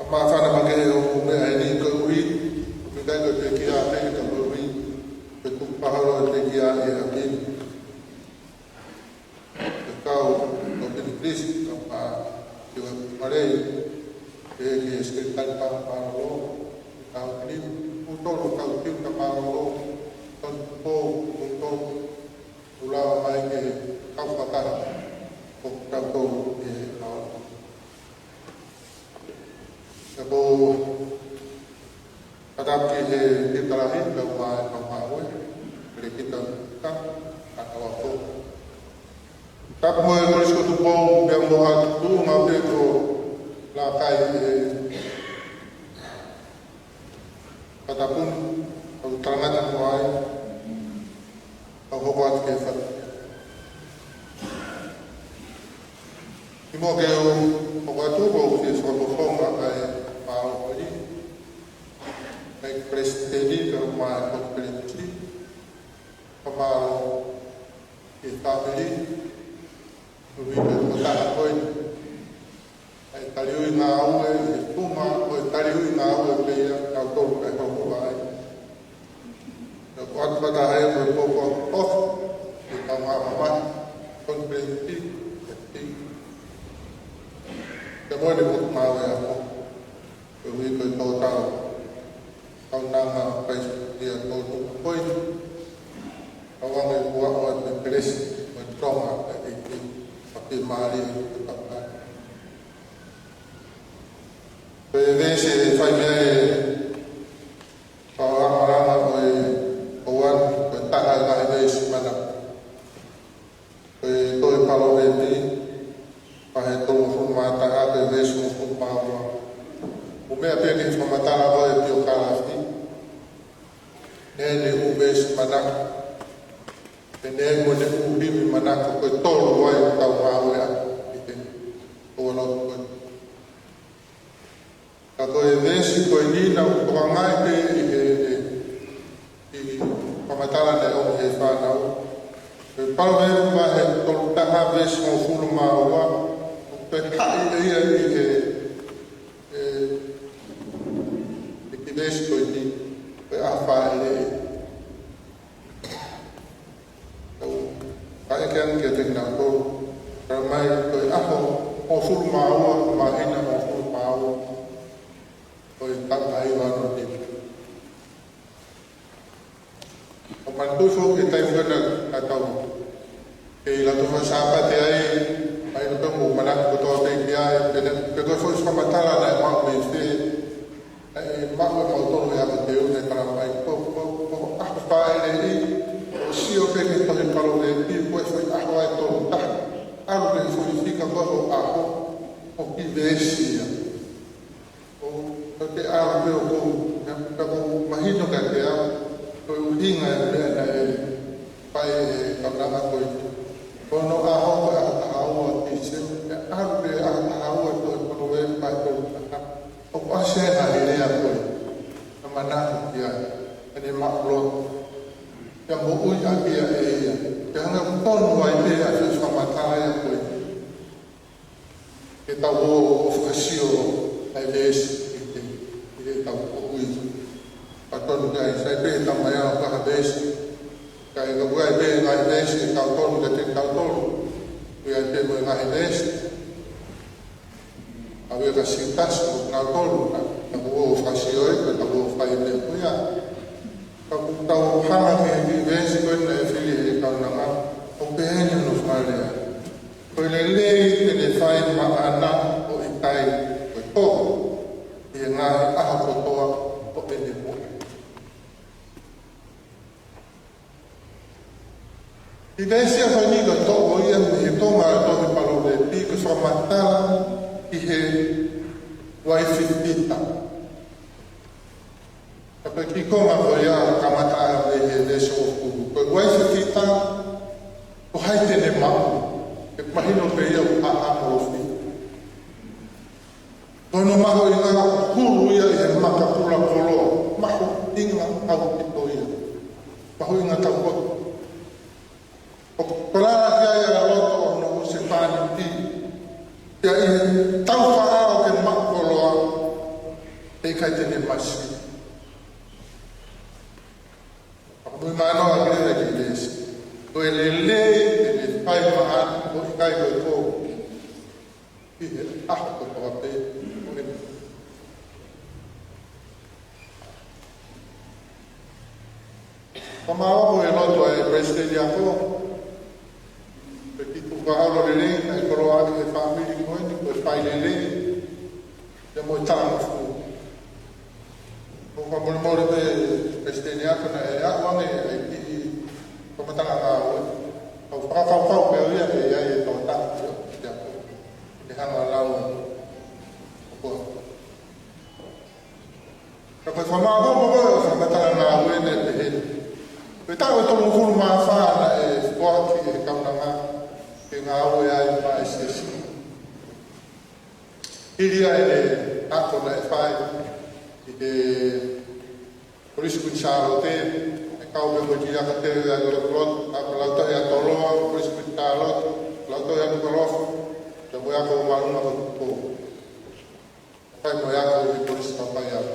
e māfana makehe ʻo e meʻa ʻeni koeʻuhi, ʻoku ʻikai ko e pekia pē ke tau koeʻuhi, pe tuku paholo e pekia ʻi he ʻapi ni. Ke kau ʻo Piliplisi, ka pā ki he Malei, ke ke sekitali pā mālōlō, kau Piliplisi, ʻoku tolu kau Piliplisi ka mālōlō, tonu pō, ʻoku tolu ʻoku lava mai ke kau fakataha ʻo kau tolu ʻi he ʻaho. Ka ko katapu ki he titalahi, ka ua e kau ngāue, ʻelekita ka, ka kau ako. Tapu mo e Kolisi ko Tupou, pea mo ha tuʻunga pē ko Lakai ʻi he Fakatapu ni, ʻoku talangata mo ai, ʻoku hoko atu ki he fatu. Kimuʻa ke u hoko atu, ʻoku ou fie fakafofonga ʻa e pāloti, ʻa e palesiteni, kae ʻumaʻā e konifelenisi, fakamālō ki he fāmili, ʻo e tokotaha ko eni. ʻA e taliui ngāue, ʻi he tuʻunga ʻo e taliui ngāue pē ia, kau tolu kae hoko ai. Ka ko atu fakataha mo e pōpoaki ʻofa, ʻi he kau mamahi, konifelenisi, ʻi he ʻapi. Pea mo e Potungāue Ako, koeʻuhi ko e tō tau kaunanga paisi ia tō tau ko eni. Kau ange kuo ʻoatu e kelesi mo e tonga ʻa e ʻEiki, ʻa e fiemālie ʻo e tau tau. Ko e veesi ʻe fai mei ai e fakamaʻalaʻala ʻo e ʻaho ni, ko e taha ʻi he ngaahi veesi manako. Ko e tohi Palōveepi, vahe tolungofulu mā taha, ko e veesi hongofulu mā ua. ʻOku meʻa pē ki he fakamatala ko e piokalafi. Naʻe ʻi ai ʻene ʻū veesi manako. Pea naʻe ʻi ai mo ʻene ʻū himi manako, ko e tolu ai ʻoku tau ngāueʻaki ʻi he ʻaho ni. Ka ko e veesi ko eni naʻá ku tokangaʻi pē ʻi he, ʻi he fakamatala naʻe ʻomi ʻe he fānau. Ko e Palōveepi vahe tolu taha veesi hongofulu mā ua, ʻoku toe haʻi ʻe ia ʻi he, ʻe, ʻi he kiʻi veesi ko eni, ko e ʻaho fāʻeleʻi. Tau, ʻa e ke ange ke teki nau tō. Ka mai ko e ʻaho hongofulu mā ua, māhina hongofulu mā ua. Ko e taha hiva noa hiva. ʻOku manatuʻi foki e taimi ko ē naʻa tau kei lata faka-Sāpate ai, ʻa ia naʻa tau manatu kotoa pē ki ai, pea ko e foʻi fakamatala naʻe maʻu mei fē, ʻa e maʻu ʻe mautolu ʻa e ʻaho teu ne kala mai, ko, ko, ko e ʻaho fāʻeleʻi, ʻo sio pē ki he tohi Palōveepi, ko e foʻi ʻaho ʻe tolu taha, ʻalu ki he foʻi fika ko e ʻaho, ʻoku kiʻi veesi ia. ʻO, ʻo te ʻalu pē ʻoku, naʻa, naʻa ʻoku mahino kiate au, ko e ʻuhinga e meʻa naʻe fai ʻe he kaunanga ko ē. Ko hono ʻaho ko e ʻaho taha ua ʻo Tīsema, ʻe ʻalu pē ʻaho taha ua ʻo e Palōveepi vahe tolu taha. ʻOku ʻasi ai e ngaahi lea ko ē, naʻa manako ki ai, ʻene maʻuloto. Pea moʻui ʻaki ia ʻe ia. Pea hanga ʻo tonu ai pē ʻa e fakamatala ia ko ē. Ke tau ō ʻo fakasio ʻa e veesi ʻi he, ʻi heʻetau moʻui. Ka tonu ki ai, sai pē ʻetau maʻu ʻa e veesi. Ka ʻi he ngaahi veesi ʻe tau tonu kiate kitautolu. Ko ia te mo e ngaahi veesi. ʻA ia ka siʻi tasi ʻo kitautolu, ka, ka tau ō ʻo fakasio ai, ka tau ō ʻo fai e meʻa ko ia. Ka ʻoku tau hanga ki he kiʻi veesi ko ē naʻe fili ʻe he kaunanga, ʻoku pehē ni hono fakalea. Ko e lelei te ne fai maʻana ʻo ʻikai ko e tō, ʻi he ngaahi ʻaho kotoa ʻo ʻene moʻui. ʻI he veesi ko eni ko e toʻo ia mei he konga ʻo e tohi Palōveepi, ko e fakamatala ki he uaifi fita. Ka ko e kiʻi konga ko ia kamata mei he veesi hongofulu. Ko e uaifi fita, ko hai te ne maʻu, ʻe mahino pē ia ʻoku haʻa mo ofi. Ko hono mahuʻinga ʻoku hulu ia ʻi he maka pulakoloa, mahuʻinga ʻaupito ia. Mahuʻinga taupotu. ʻOku ʻOku lava ki ai ʻa e loto ʻo hono husepāniti, pea ʻi he taufaʻa ʻo ke maʻu koloa, ʻe ʻikai te ne masiva. Fakamuimui mālō ʻa e lea ʻa e veesi. Ko e lelei te ne fai maʻana, ʻo ʻikai ko e kovi ʻi he ʻaho kotoa pē ʻo ʻene. Fakamālō ʻa e loto ʻa e palesiteni ako, pea kiʻi tuku ʻa e lelei, ʻa e koloa ʻi he fāmili ko eni, ko e fai lelei, pea mo e talangofua. ʻOku fakamolemole pē palesiteni ako naʻe ʻalu ange ʻa e kiʻi fakamatala ngāue. Kau fakakaukau pē ʻo ia ʻe ʻi ai e tau taha, ʻe ako. ʻE hanga lau ʻo koa. Ka ko e fakamālō ko e fakamatala ngāue naʻe pehē. Ko e taʻu ʻe tolungofulu mā fā naʻe foaki ʻe he kaunanga ke ngāue ai maʻa e siasi. Hili ia ʻene ako naʻe fai ʻi he Kolisi Kuini Sālote, ʻe kau pē mo e kiʻi ako teu ʻa e Lotu, ʻa e Lautohi ʻa Toloa, Kolisi Kuini Sālote, Lautohi ʻa Nukuʻalofa, pea mo e ako māʻolunga ko Tupou. Fai mo e ako ʻi he Kolisi Papaiako.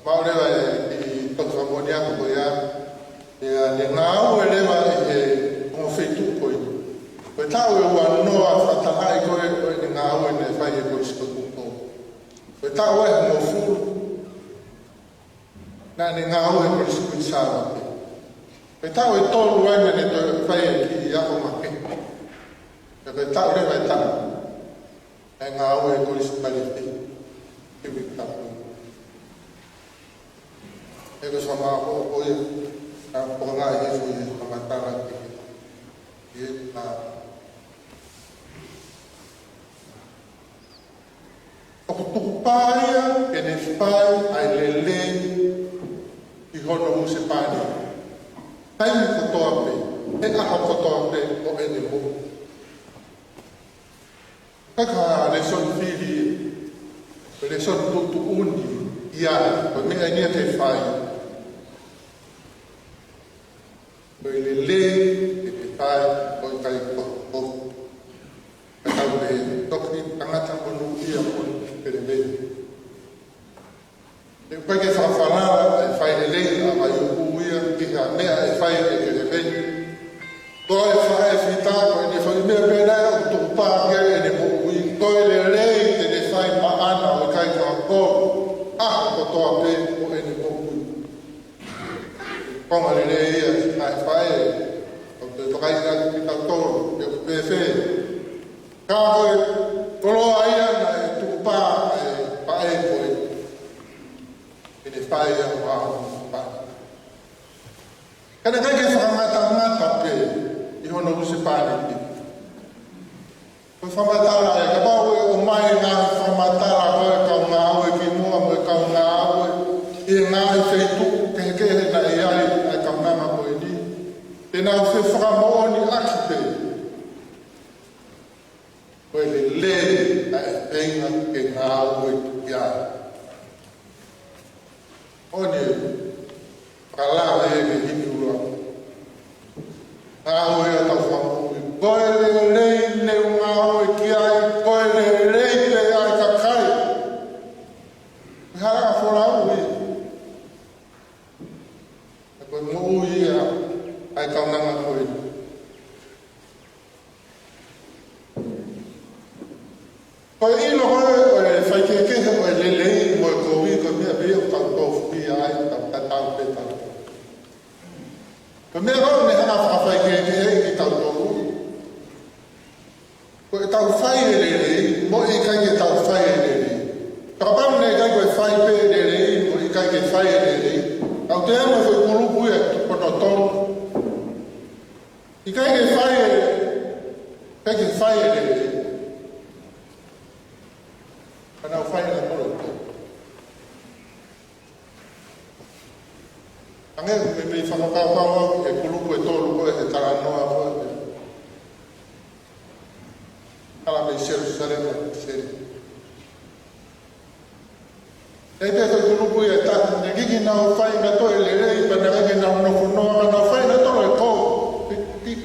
Maʻu leva e kiʻi tohi fakamoʻoni ako ko ia, ʻa ʻene ngāue leva ʻi he ongo feituʻu ko ia. Ko e taʻu ʻe uanoa fakatahaʻi ko ē ʻo ʻene ngāue naʻe fai ʻi he Kolisi ko Tupou. Ko e taʻu ʻe hongofulu naʻa ne ngāue he Kolisi Kuini Sālote. Ko e taʻu ʻe tolu ai naʻa ne toe fai e kiʻi ako makehe. Pea ko e taʻu leva ʻe taha ʻa e ngāue he Kolisi Palifi, ki Viti Tapu. ʻE ko e sama ko ia, ka ko e ngaahi he fui he fakamatala ki he, ki he, ʻa, ʻoku tukupā ia ke ne fai ʻa e lelei ʻi hono husepāniti. Taimi kotoa pē, he ʻaho kotoa pē ʻo ʻene moʻui. Ka ko e lēsoni fili, ko e lēsoni tuʻutuʻuni ia, ko e meʻa eni ia ke fai. Ko e lelei ke ke fai, ʻo ʻikai ko e kovi. Ka tau pehē, toki tangata monūʻia mo keleveni. ʻE ʻikai ke fakafalala ʻa e fai lelei ʻa e ʻū ia ki ha meʻa ʻe fai ʻe keleveni. Ko e faʻē fita ko eni, foʻi meʻa pē naʻe ʻoku tukupā ki ai ʻene moʻui. Ko e lelei te ne fai maʻana, ʻo ʻikai ko e kovi, ʻaho kotoa pē ʻo ʻene moʻui. Konga lelei ia ʻa e faʻē, ʻoku te tokai atu ki tautolu, ʻoku pehē. Ka ko e koloa ia naʻe tukupā ʻe he faʻē ko ē, ʻene fai ia ʻo ʻaho kotoa. Ka naʻe ʻikai ke fakangatangata pē ʻi hono husepāniti. Ko e fakamatala ē, kapau ʻe ʻomai ngaahi fakamatala ko e kau ngāue ki muʻa mo e kau ngāue ʻi he ngaahi feituʻu kehekehe naʻe ʻi ai ʻa e kaunanga ko eni, te nau fefakamoʻoniʻaki pē ko e lelei ʻa e feinga ke ngāue ki ai. ʻOku ne fakalave ʻe he himi ʻuluaki. Ngāue ʻa e tau fakamoʻui. Ko e lelei ne u ngāue ki ai, ko e lelei pē ʻa e kakai. Ko e hala ʻa e folau ia. Ko e moʻui ia ʻa e kaunanga ko ē. Ko e ʻilo ko ē ʻo e faikehekehe ʻo e lelei mo e kovi, ko e meʻa pē ia ʻoku tau tofukia ai, tau tatau pē tau. Ko e meʻa ko ē ʻoku ne hanga ʻo fakafaikehekeheʻi kitautolu, ko ʻetau fai e lelei mo e ʻikai ke tau fai e lelei. Kapau naʻe ʻikai ko e fai pē e lelei mo e ʻikai ke fai e lelei, ʻoku te amo foʻi kulupu ia ʻe toko tolu. ʻIkai ke fai e, ʻikai ke fai e lelei, ka nau fai ʻa e koloto. Hangē ko e meʻa fakakaukau au ki he kulupu ʻe tolu ko ē he talanoa ko ē. Hala mei Selusalema ki Selikō. ʻE te ko e kulupu ia ʻe taha, naʻe ʻikai ke nau fai ʻa e toe lelei, pea naʻe ʻikai ke nau nofo noa, ka nau fai ʻa e toe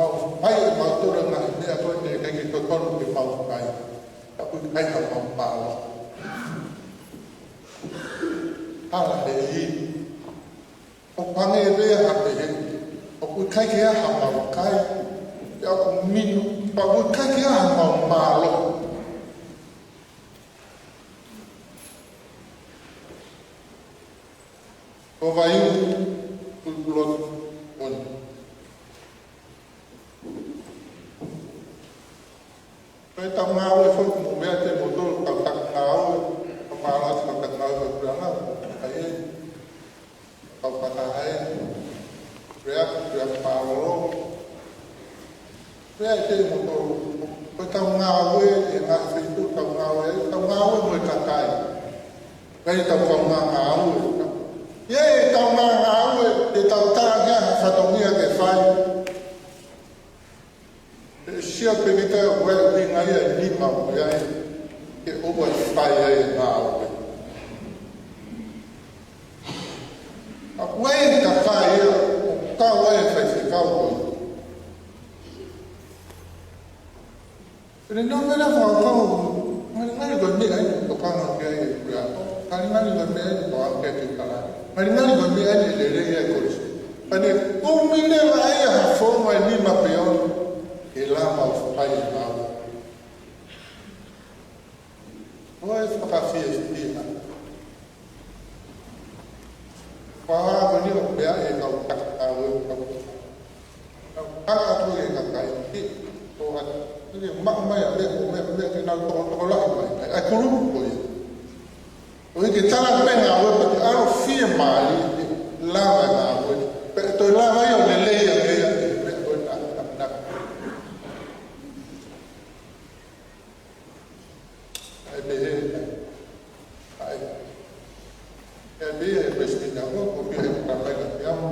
mau fai ʻe mautolu e ngaahi meʻa ko ē ʻoku ʻikai ke totonu ke mau fai. Ka ʻoku ʻikai ke mau mālō. Hala he ʻi. ʻOku hangē pē ha pehē, ʻoku ʻikai ke ʻi ai haʻamau kai, pea ʻoku minu, pea ʻoku ʻikai ke ʻi ai haʻamau mālō. Ko Vaiulu, Pulopula, Oni. Ko e tau ngāue foki mo e meʻa te mo tolu kau taku ngāue, ka mālō atu kau taku ngāue ko e pulanga, ka e, kau pata hai, pea, pea mālō, pea te mo tolu, ko e tau ngāue, e ngaahi feituʻu tau ngāue, Pea ʻi heʻetau kaungā ngāue, ʻi heʻetau ngāue, ʻetau tala ki ai ha fatongia ke fai. Pea sio pē kita ʻoku ʻi ai ʻa e nima ʻoku ʻi ai, ke ʻoua ʻe fai ai e ngāue. ʻA ia ko e kakai ia ʻoku kau ai e faifekau ko ia. Pea ne nau mena fakakau, ngalingali ko e meʻa eni ʻoku tokanga ki ai e puleako. Ngalingali ko e meʻa eni ʻoku tokanga ki ai e kau tala. Ngalingali ko e meʻa eni ʻe lelei ai e kolisi. Pea ne ʻomi leva ʻe ia ha founga ʻe nima pe ono ke lava ʻo fai e ngāue. ʻOku fakafiefia. Pea ko eni ʻoku meʻa e kau takitaha, ʻa e kau takitaha. Kau takitaha atu e kakai. Ki, ko atu. Ki maʻu mai ʻa e meʻa, ko e meʻa, meʻa ke nau tokotokolahi mai. ʻA e, ʻa e kulupu ko ia. ʻOku ʻikai ke tala pē ngāue pea ke ʻalu fiemālie, lava e ngāue. Pea toe lava ia ʻo lelei ange ia, meʻa ko e na, na, na. ʻA e pehē, ʻa e. ʻA e pehē, ʻa e pehē, ʻa e pehē, ʻa e pehē, ʻa e pehē, ʻa e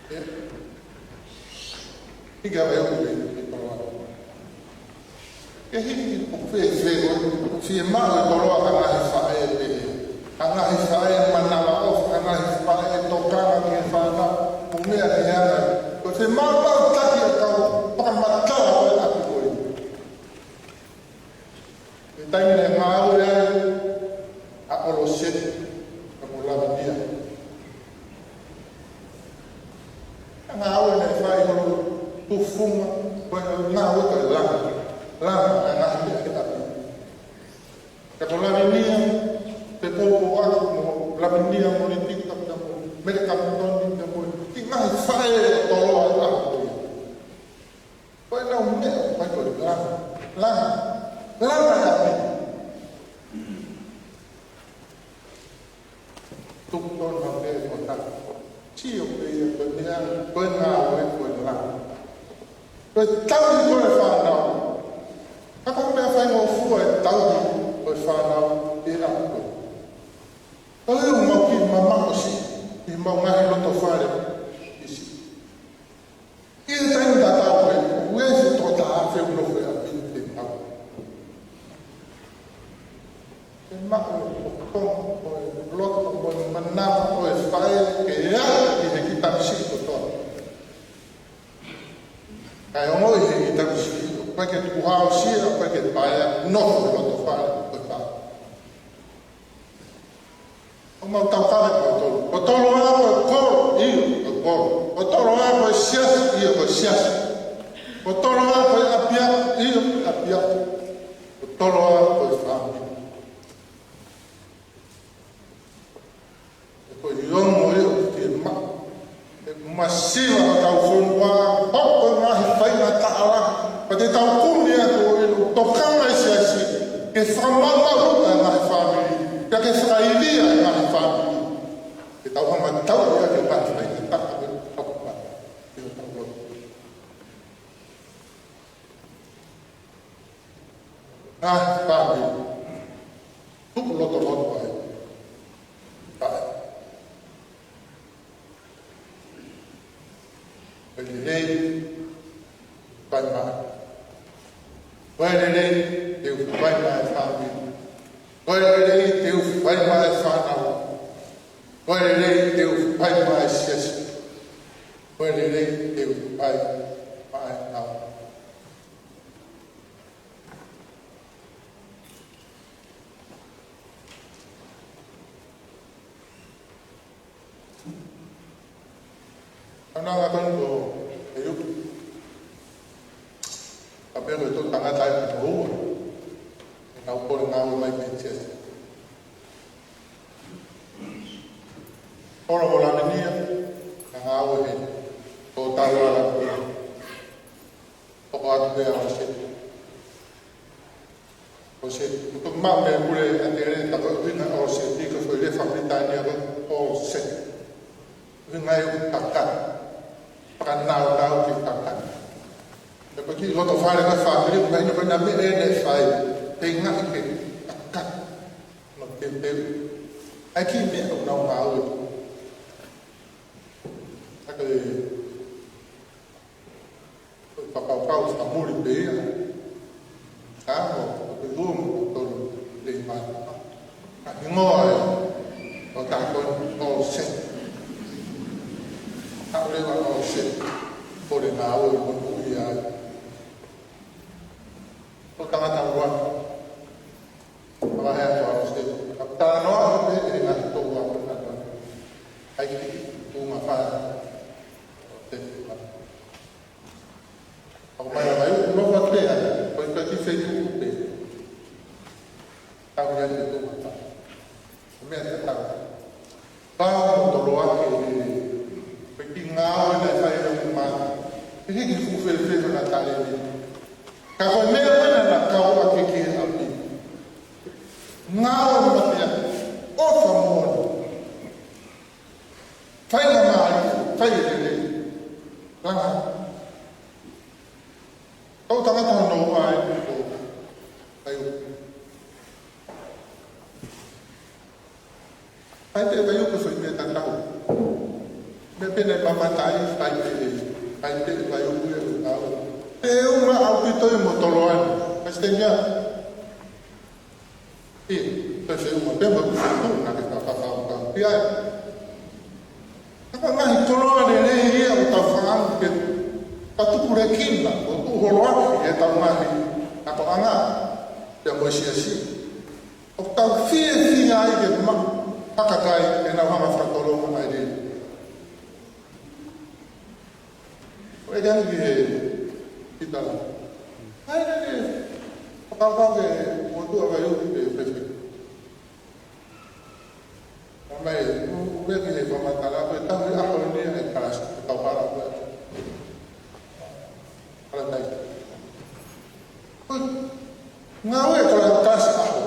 pehē. ʻE, ʻikai ke ʻi ai ʻa e pehē, ʻi Koloa. Ke hiki ʻoku fēfē ʻoku fiemaʻu ʻe Koloa ha ngaahi faʻē pehē. Ha ngaahi faʻē manavaʻofa, ha ngaahi faʻē tokanga ki he fānau, mo e meʻa ki he anga. Ko e fiemaʻu taki ʻa e kau fakamatala ʻo e ʻapi ko ē. Ko e taimi naʻe ngāue ai ʻa ʻOloseti pea mo Lavinia. Ko e ngāue naʻe fai holo tufunga, ko e ngāue ko e langa. Langa ʻa e ngaahi meʻa ki ʻapi. Ka ko Lavinia, Tupou Poaki mo Lavinia mo Litika pea mo Mele Kamitoni pea mo e kiʻi ngaahi faʻē ʻo Koloa ʻa ko ia. Ko e nau meʻa ʻoku fai ko e langa, langa, langa ʻa e ʻapi. Tuku tonu pē ko e langa. Sio pē ia ko e meʻa, ko e ngāue ko e langa. Ko e tauhi ko ē e fānau. Ka ko e meʻa faingofua e tauhi ko ē e fānau ʻi he ʻapi ko ē. Ko e ʻuhinga ʻoku mau kiʻi mamaʻo siʻi, ʻi heʻemau ngaahi loto fale ʻi siʻi. ʻI he taimi tatau ko ē, ʻoku ʻi ai e toko taha afe ʻoku nofo he ʻapi ni te tau. Ke maʻu e tokanga, ko e loto, ko e manava, ko e faʻē, ke aʻu ki he kiʻi tamasiʻi kotoa. Kae ongoʻi ʻe he kiʻi tamasiʻi, ʻoku ʻikai ke tukuhāusia, ʻoku ʻikai ke paea, nofo he loto fale, ko e faʻē. ʻOku mau taukaveʻi ʻa e tolu. Ko e tolu ā ko e kolo, ʻio, ko e kolo. Ko e tolu ā ko e siasi, ʻio, ko e siasi. Ko e tolu ā ko e ʻapiako, ʻio, ko e ʻapiako. Ko e tolu ā ko e fāmili. He ko e ongo ia ʻoku fiemaʻu. ʻE masiva ʻa hotau fonua, hoko e ngaahi faingataʻa lahi. Pea te tau kumi atu ʻo ʻilo tokanga e siasi ke fakamaʻumaʻu ʻa e ngaahi fāmili, pea ke fakaivia e ngaahi fāmili. Ke tau hanga ʻo tauhi ʻaki e ngaahi faingataʻa ko ē ʻoku tau ʻi hotau loto. Ngaahi fāmili. Tuku loto loto ai. Ai. Ko e lelei, fai mai. Ko e lelei, te u fai mai e fāmili. Ko e lelei, te u fai mai e fānau. Ko e lelei, te u fai mai e siasi. Ko e lelei, te u fai mai e nau. Ana nga tonu ko e utu. Ka pea ko e tolu tangata ʻe toko ua ʻoku nau kole ngāue mai ki he siasi. Kolo ko Lavinia, naʻe ngāue he tō talu ʻa Lavinia. Hoko atu pē ʻa ʻOloseti. ʻOloseti. Ko e toki maʻu mei he pule ʻa Teleta ko e ʻuhinga ʻo ʻOloseti, ko e foʻi lea faka-Pilitānia ko e ʻOloseti. ʻUhinga ia ʻoku kakano. Fakanaunau ki he kakano. Pea ko e kiʻi loto fale ko e fāmili, ko e ʻuhinga ko e meʻa ʻe fai. Te ngaahi ke kakano. No Te te ai ki me au nau mau. Ake fakapapau fakamuli pē ia. Ka mo ko te luo mo tolu le mai. Ka hingoa e o ta ko o se. Ka le wa o se. Ko le mau mo ia. Ko tangata ua. Kama he atu au se. Ka talanoa ko te e ngaahi tō ua ko na. Ai ki tu ma fa. Te tu ma. Ako mai la mai u no fa te a. Ko i ka ki fe tu te. Tau ia te tu ma fa. Ko mea te tau. Pau mo tolo ake e pe ki ngāue na e fai e uma. E hiki fuku felefele na tale ni. Ka ko e meʻa ko ena na kau ake ki he ʻapi. Ngāue matea. ʻOfa moʻoni. Fai na mālie. Fai e lele. Langa. Kau tangata no ai. Fai. Fai pē fai uku fai pē tatau. Mea pē na mamatai fai pē fai pē fai uku e tau. E uma ʻaupito e mo tolo ane. Pasitenia. I, pe se uma pē mo uku fai na ke ta ta ta ta. Pia. Ka ko e ngaahi tolo ane lelei ia ʻo tau fanga ke ta tuku le kina ʻo tuʻu holo ake e tau ngaahi ako anga. Pea mo e siasi. ʻO tau fiefia ai ke ma, hakakai, ke nau hanga fakatolonga mai lelei. ʻO e kani ki he, kita la. Ai, ai, ai. Fakapapau ke, mo tu a vai uki pe, pe, pe. Mai, u, u, ki he fakamatala, ko e tau i aho ni, e kalasi, tau para, ko e. Kalatai. Ngāue e kalasi ʻaho.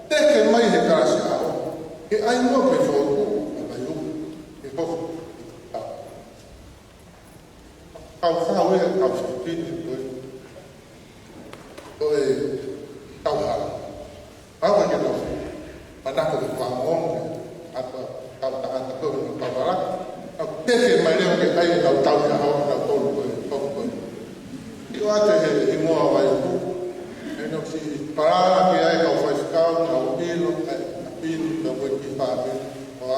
Teke mai he kalasi ʻaho. Ke ʻai mo ke fotu. Ka mai u. Ke fotu. Kau kau e kau fifini. Ko e. Ko e. Kau hala. Kau ke kau. Manako ke kau ngong. Atu kau tangata ko e kau hala. Kau teke mai leo ke ʻai e kau tau ia hau na tolu ko e. Ko e. Ki o ate he ingoa vai uku. E no si parala ke ai kau faifekau, kau pilo, kau pilo, kau pilo, kau pilo, kau pilo, kau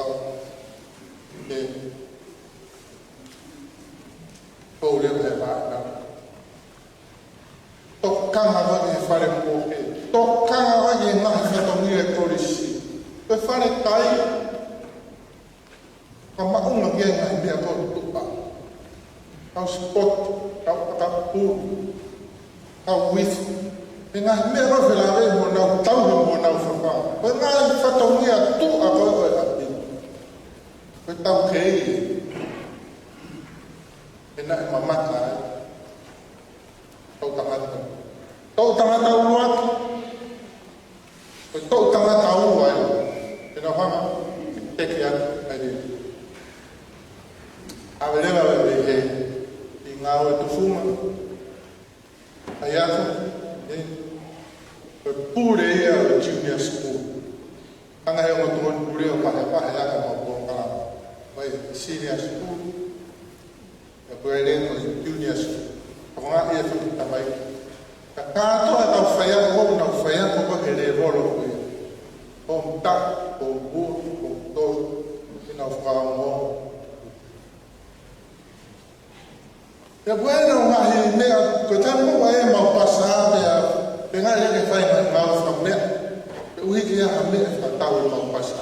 pilo, kau pilo, kau pilo. Tokanga vai e fale mo e. Tokanga vai e ngaahi fatongia e kolisi. Ko e fale kai. Ka maʻunga ki ai ngaahi meʻa ko tupa. Kau sport, kau pakapu, kau wif. E ngaahi meʻa ko felave mo nau tau mo nau fapa. Ko e ngaahi fatongia tuʻa ko e ʻapi. Ko e tau kei. E naʻe mamata ai. Tau tangata. Tau tangata uluaki. Ko e tau tangata ua ai. Ke nau hanga. Teke atu. Ai ni. ʻAve leva ʻave he. I ngāue tufunga. Ai atu. Ko e pule ia o junior school. Hanga he ongo tuʻoni pule ʻo pahe pahe ake mo polokalama. Vai senior school. Ia ko e lea ko e junior school. Ko ngā ia ko tamai. Ka kātoa e kau faiako ko nau faiako ko he levolo ko ia. Ko mta, ko mua, ko tolu. Ki nau fakaongo. Ia ko e nau ngaahi meʻa, ko e taimi ko e mau pasa pea, pe ngā leke fai mai mau fakameʻa. Pe uhi ke aha meʻa fakatau mau pasa.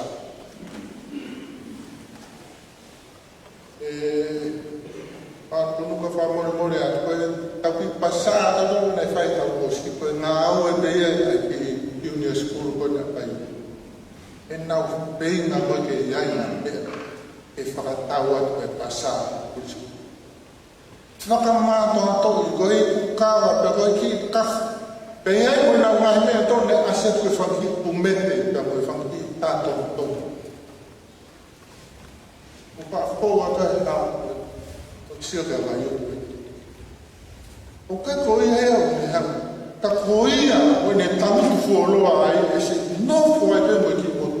E, a tunu ka fakamolemole atu ko e tau ki pasa atu tonu na fai tau kosi ko e ngāue pē ia ai ki junior school ko na kai. E nau pei na ko ke iai na pē e fakatau atu e pasa kosi. Fakamātoato i ko e kava pe ko e ki kafa. Pea iai ko e nau ngaahi meʻa tonu ne ʻasi atu e fanga kiʻi pumete pe ko e fanga kiʻi tātonu tonu. ʻO ka fou aka he tau, ʻo sio ke vai o koe. ʻO ka ko ia ʻe au ne hau, ka ko ia ʻo ne tamutu fuoloa ai e se nofo ai pē mo e kiʻi motu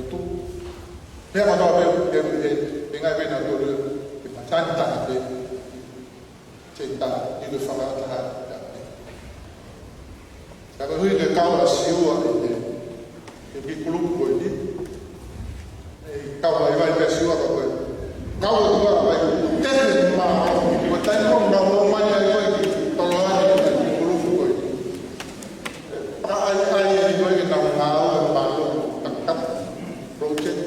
lotu. Meʻa kotoa pē, pē, pē, pē ngaahi pē naʻa tolu, pē matani taha pē. Seitā, ʻi he fakataha. Ka ko e hui ke kau ʻa Siua ʻi he, ʻi he kulupu ko eni. ʻE kau ai vai pē Siua ka ko e. Kau ʻa Siua vai. Teke ma, ko e taimi ko ē naʻa nau ō mai ai ko ē ki Toloani ʻi he kulupu ko eni. Ka ai ai ai ko ē ke nau ngāue ʻa e mālō takataka. Project.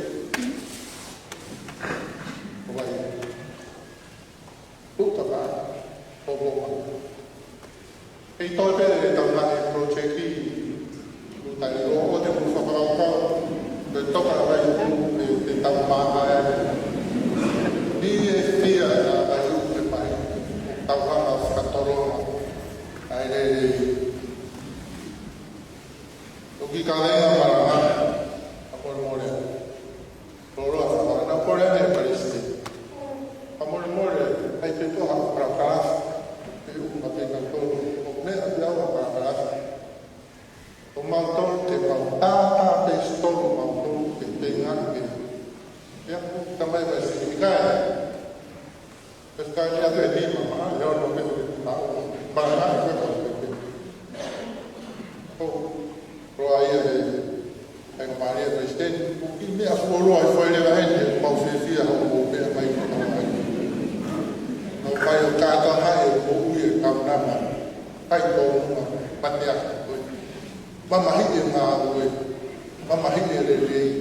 Ko vai. Tuʻu taka, ʻo ʻomai. ʻE toe pē ʻetau ngaahi project ʻi Nuʻusila ʻo te mou fakakaukau, ʻe toka ai ʻe te tau maha e. Ni e fia ʻa e ʻai ʻo te mai, tau hanga fakatolonga, ʻa e lelei. ʻOku ʻikai ke malanga, ʻa mole mole. Loloa fakana ko le ne palesiteni. Ka mole mole, ʻai pē toha parakalafi, pe u ma pe ka tolu, ʻo meʻa pē au ha parakalafi. ʻO mautolu te mau tātā pē sitolu mautolu ke te ngā ke. Ia ku tamai palesiteni kai. Pea ka ia te ni ma ma, ia ono ke ma, ma na ko ko. ʻO, roa ia e, e ka maria palesiteni, ʻoku ʻi meʻa fuoloa ʻi fai leva heni, ʻoku mau fiefia hoʻomou meʻa mai ko ka mai. Mau kai ʻo kātoa mai ʻoku mou ui e kaunanga, kai ko uma, mate ake ko e. Mamahiʻi e ngāue, mamahiʻi e lelei.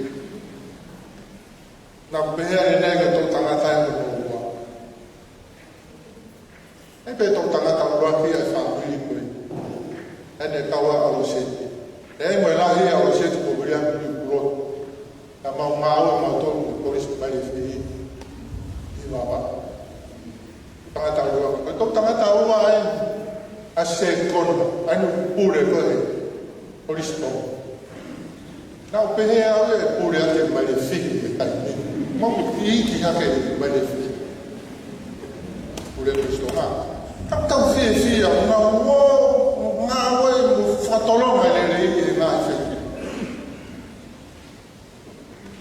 Naʻa ku pehē ʻanenai ki he toʻutangata ʻe hono ua. ʻE pē toʻutangata ʻuluaki ʻa e fāmili ko ē. ʻEne kau ʻa ʻAloseti. ʻE ai mo e lahi ʻa ʻAloseti ko Viliami Kulotu. Naʻa mau ngāue mautolu mo e Kolisi Malifi ʻi Vavaʻu. Tangata ua. Ko e toʻutangata ua ai ʻa Sekona, ʻa ʻene pule ko ē Kolisi Tonga. Naʻa ku pehē au ʻe pule ʻa e Malifi he taimi ni. Mau iiki hake ʻi Malifi. Pule Kolisi Tonga. Ka tau fiefia, ʻo ngāue, ʻo ngāue, ʻo fakatolonga lelei ʻi he ngaahi feituʻu.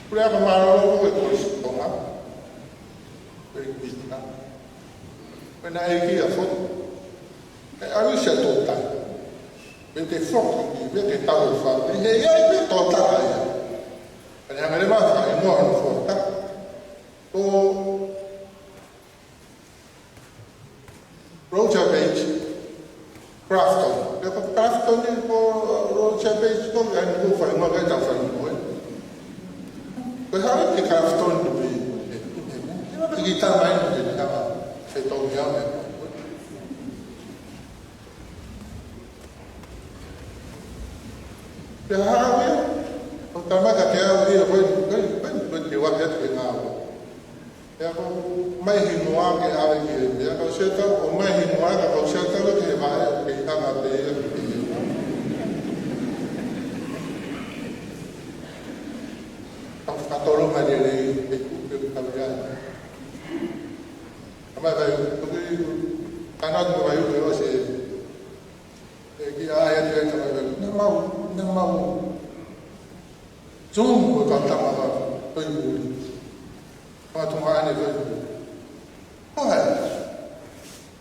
Pule ʻa e mālōlō ko ē Kolisi Tonga. Very good. Pea naʻe ʻEiki ʻa Fotu. ʻE ʻalu ʻi Siaʻatoutai. Pea te foki ki, pea te tau fa. He ʻi ai pē toʻutangata ia. Pea ne hanga leva ʻo fakahingoa hono fuata. Ko Roger Page Crafton. Pea ko Crafton ni ko Roger Page ko ia ni ko fai ma kai tau fai mo e. Ko e hā e Crafton ni pē. Ina pē ki tamai ni ke tama. Ke tau ia me. Pea hā ia. Ko tama ka ke au ia ko e, ko e, ko e, ko e te wa ke te ngā. Pea ko mai hingoa ke ʻave ki he, pea ko Siaʻatoutai, ʻo mai hingoa ka ko Siaʻatoutai ke vahe, ke hanga pē ia ke. Ka fakatolonga lelei, ke ku, ke kau ia. Ka mai vai, ko ki, kana ko vai, ko se, ʻe ki ai atu e ka mai vai, naʻa mau, naʻa mau. Zoom ko e tama ka, ko i muri. Pātunga ʻene kai. ʻO hai.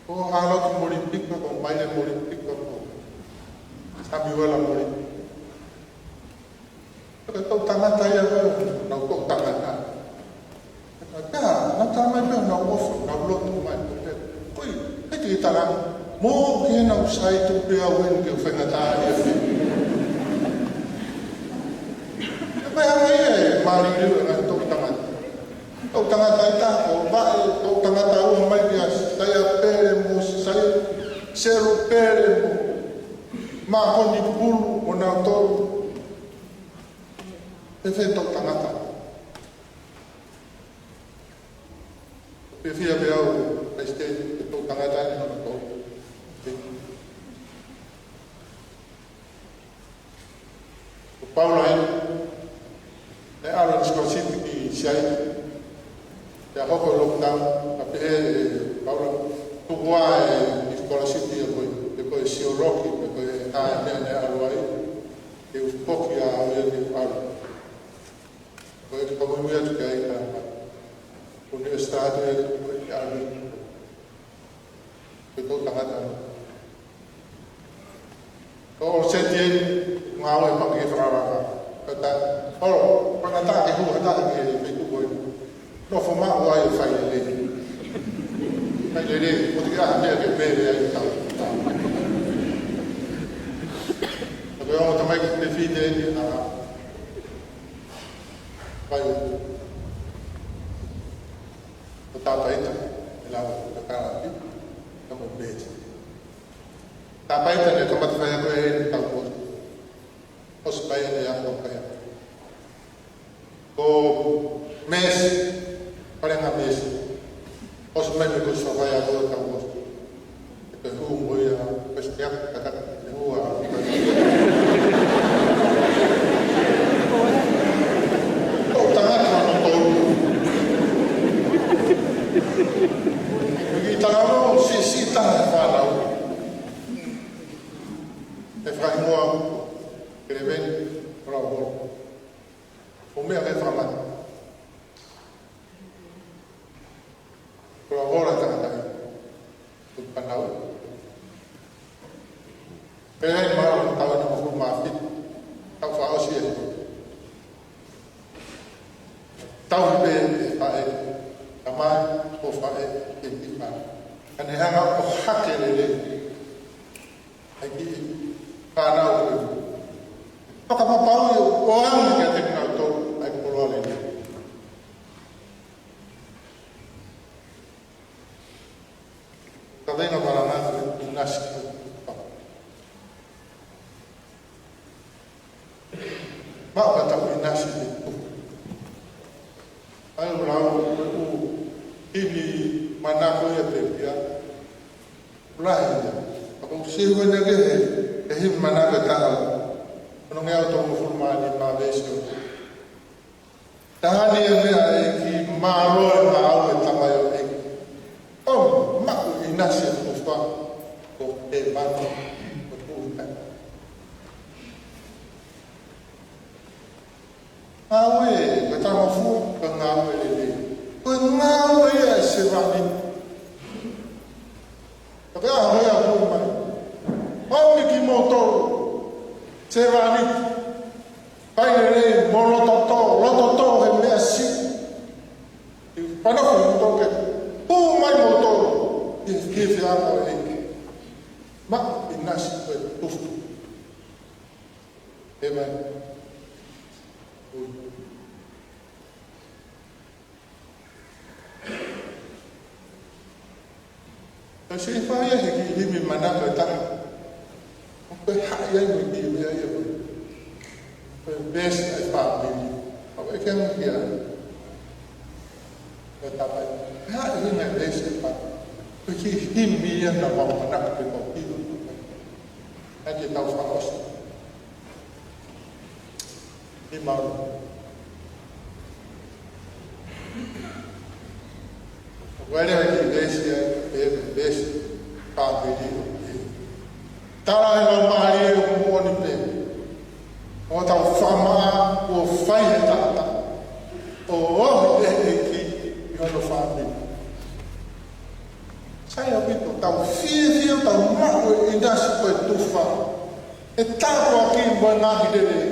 Ko ʻAlotu Molipika, ko Maile Molipika, ko Samiuela Molipika. Ko e toʻutangata ia ko, nau toʻutangata. Ka, nau tā mai pē, nau ʻofa, nau lotu mai. Ko e, ko e tala. Mou ke nau sai tu pea wen ke faingataʻaʻia. Pea pehē ange ia ʻe māliliu e ngaahi toʻutangata. Toʻutangata ʻe taha, ʻo vaʻe toʻutangata ʻe ua mai kia Saia Pele mo Saia Seru Pele mo Mākoni Pulu mo nautolu. Pea fē toʻutangata. Pea fiefia pē au, Palesiteni, ʻe toʻutangata ni hono tau. Ko Paula ē, naʻe ʻalu ʻene sikolasipi ki Siaina. Pea hoko e lockdown, pea pehē ʻe Paula, tuku ā e sikolasipi ʻa koe, pe ko e sioloki, pe ko e hā e meʻa naʻe ʻalu ai, ke u foki ā au ia ke u ʻalu. Ko e kau ui atu ki ai ka, ko ne start e, ko e ʻalu. Ko e toʻutangata. Ko ʻOloseti ē, ngāue paki e fakalaka. Kata, ʻolo, pangata ke hua, kata ke fai tuku ē. Nofo maʻu ai ʻo fai lelei. Fai lelei, ʻoua te ke ʻā meʻa ke pele ai tau. Ko e ongo tamaiki tefito eni, ʻa, fai. Ko Tāpaita, ʻe lau, ko Kalapi, ka mo Peti. Tāpaita naʻe kamata faiako ʻi he taʻu kuo ʻosi. ʻOsi mai ʻene ako faiako. Ko Mesi, Palenga Mesi. ʻOsi mai mei he kuo ʻosi faiako ʻi he taʻu kuo ʻosi. Ko e hū mo ia, ko e siʻi ako, kata, ko e hū ā. Ko e tangata hono tolu. Ko e kiʻi talanoa, siʻi, siʻi taha e fānau. ʻE fakahingoa, Keleveni, Kolauhola. ʻO meʻa ke fakamata. Kolauhola tangata ia. Ko e fānau. Pea ʻi he mālō taʻu ʻe hongofulu mā fitu. Taʻu fakaʻosi ē. Tau pē ʻe faʻē. Tamai, ko faʻē, ke ki faʻē. Ka ne hanga ʻo hake lelei. ʻA e kiʻi fānau ko ē. Fakapapauʻi ʻoku ʻoange kiate kinautolu ʻa e koloa lelei. Ka venga malanga ko e ʻinasi ko e tufa. Maʻu ka tau ʻinasi ko e tufa. ʻA ia ʻoku lau ko e ʻū himi manako ia pē pea lahi ia. Ka ʻoku ou sio ʻanenai ki he, he himi manako ʻe taha. Ko hono ngeau tolungofulu mā nima, veesi ua. Taha ni e meʻa ʻEiki, mālō e ngāue ʻa e tamaioʻeiki. ʻO maʻu ʻinasi e tufa, ko e mano, ko e tufa. Ngāue, ko e talangofua, ko e ngāue lelei. Ko e ngāue ia ʻa e sevāniti. Ka pea hoi a hoi mai. Maʻu ni kimoutolu, sevāniti. Fai lelei mo loto tō, loto tō he meʻa siʻi. ʻI he panofo moutolu ke hū mai moutolu ʻi he fiefiaʻanga ʻo e ʻEiki. Maʻu ʻinasi ko e tufa. ʻĒmeni. Ui. Ka siʻi fai ʻe he kiʻi himi manako ʻe taha. ʻOku haʻi ai mo e kiʻi meʻa ia ko e. Ko e veesi ʻa e fāmili. ʻOku ʻeke ange ki ai. Ko e tāpai. Ko e hā e ʻuhinga e veesi ʻa e fāmili. Ko e kiʻi himi ia naʻa mau manako pē ko e kiʻi. ʻA ia ke tau fakaʻosi. Ni mau. Wale ai ki veesi ʻa e, veesi fāmili ʻo e. Tala ʻe he Laumālie ʻoku moʻoni pē. ʻOku tau fakamaʻa kuo fai ʻe he tangata. ʻO ʻohi ʻe he ʻEiki ʻi hono fāmili. Sai ʻaupito, tau fiefia, tau maʻu e ʻinasi ko e tufa. ʻE tāpuaki mo e ngaahi lelei.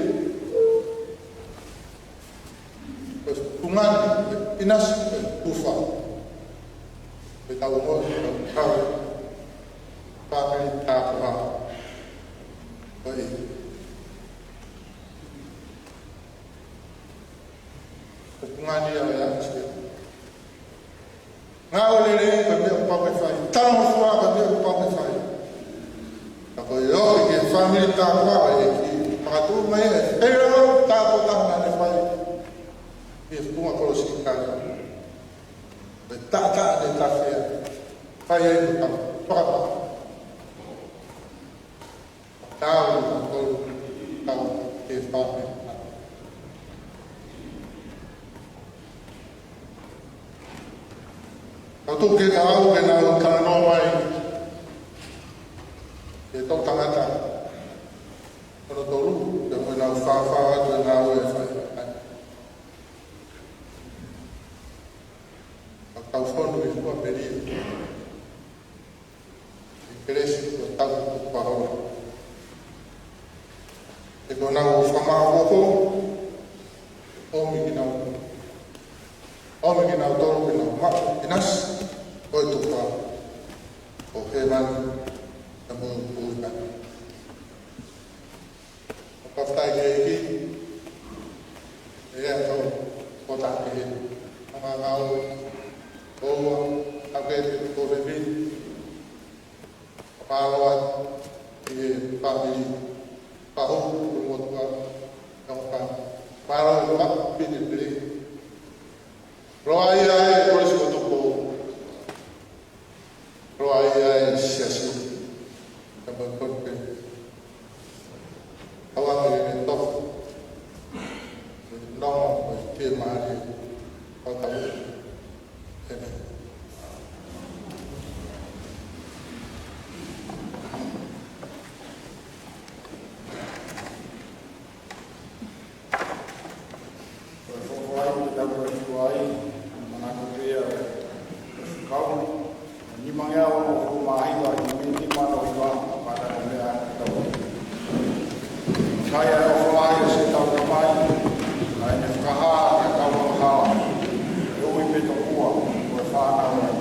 Ko e fungani, ʻinasi ko e tufa. ʻE tau mo, tau, tau. Fāmili Tapuaʻi. Ko e ʻuhinga ia ʻo e aʻusia. Ngāue lelei ko e meʻa ʻoku pau ke fai. Talangofua ko e meʻa ʻoku pau ke fai. Ka ko e ʻoku ʻi he fāmili Tapuaʻi ʻe ʻikai ke makatuʻunga ia ʻe he feilaulau tāpuekina naʻe fai ʻi he funga kolosi ʻi Kalevale. Ko e taʻataʻa ne tafea. Fai ai mo tau. Fakapā. Tau, tau, tau, ke fai. Tau tuku ke kau, ke nau talanoa mai. Ke tau tangata. Hono tolu, ke nau fāfā atu e ngāue ʻe fai. Ka tau fonu ʻi he huafa ʻo e ʻEiki. ʻI he kelesi ʻo e Tamai Tukupahola. Ke ko ʻenau fakamāʻopoʻopo, ʻomi kinautolu. ʻOmi kinautolu ke nau maʻu ʻinasi ʻo e tufa ʻo hēvani, ʻa e moʻui taʻengata. ʻOku ou fakafetaʻi ki he ʻEiki, ʻi he ʻaho ko eni, ʻa e ngāue, ʻoua, ʻa e kete ko e fefine, fakamālō atu ki he fāmili, pahū, motuʻa, ʻa e ʻofa, fakamālō atu ki he pine pili. Loa ia e Kolisi ʻo Tupou. Loa ia e Siasi. Ka mau koni pē. Kau ange e tofu. Nonga ko e fiemālie. Kau tau. ʻĒmeni. Ko e foʻi foʻi ʻai, ko e tau ko e foʻi ʻai, manako pē ia, kau, nimangeau ʻo māhiva, ʻi he nima no hiva, pata ko mea, tau. Sai ʻa e foʻi ʻai, ʻo se tau mai, ʻa e ne fakahā, ʻa e tau fakahā, ʻe ui pē tokua, ko e fānau mai.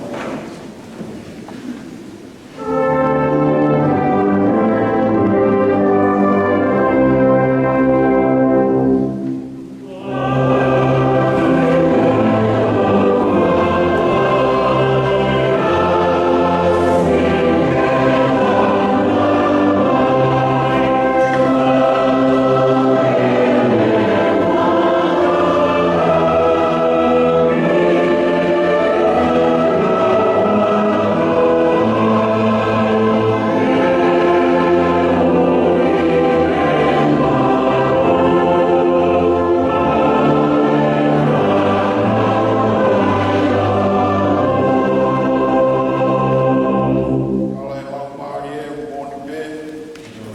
Kole mau mālie ʻo moʻoni pē,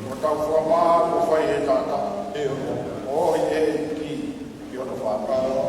ʻo tau fakamā, ʻo fai he taʻataʻa. ʻO ʻi he ʻEiki, ʻi hono fānau.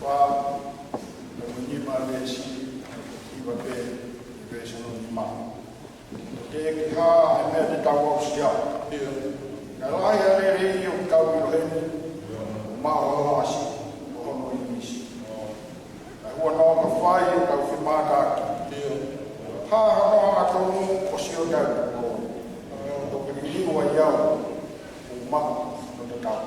Fā, ko e nima veesi, hiva pē, veesi hono nima. Ke ke hā, ʻa e meʻa te tau aʻusia. Naʻe lahi ʻa e lelei ʻoku tau ʻilo heni, ʻo maʻu ʻa e ʻasi ʻo hono ʻīmisi. Naʻe huanoa ka fai ʻetau femātaaki. Hā hono angatonu ʻo sio tau. Toki liliu ai au, ʻo maʻu hono tatau.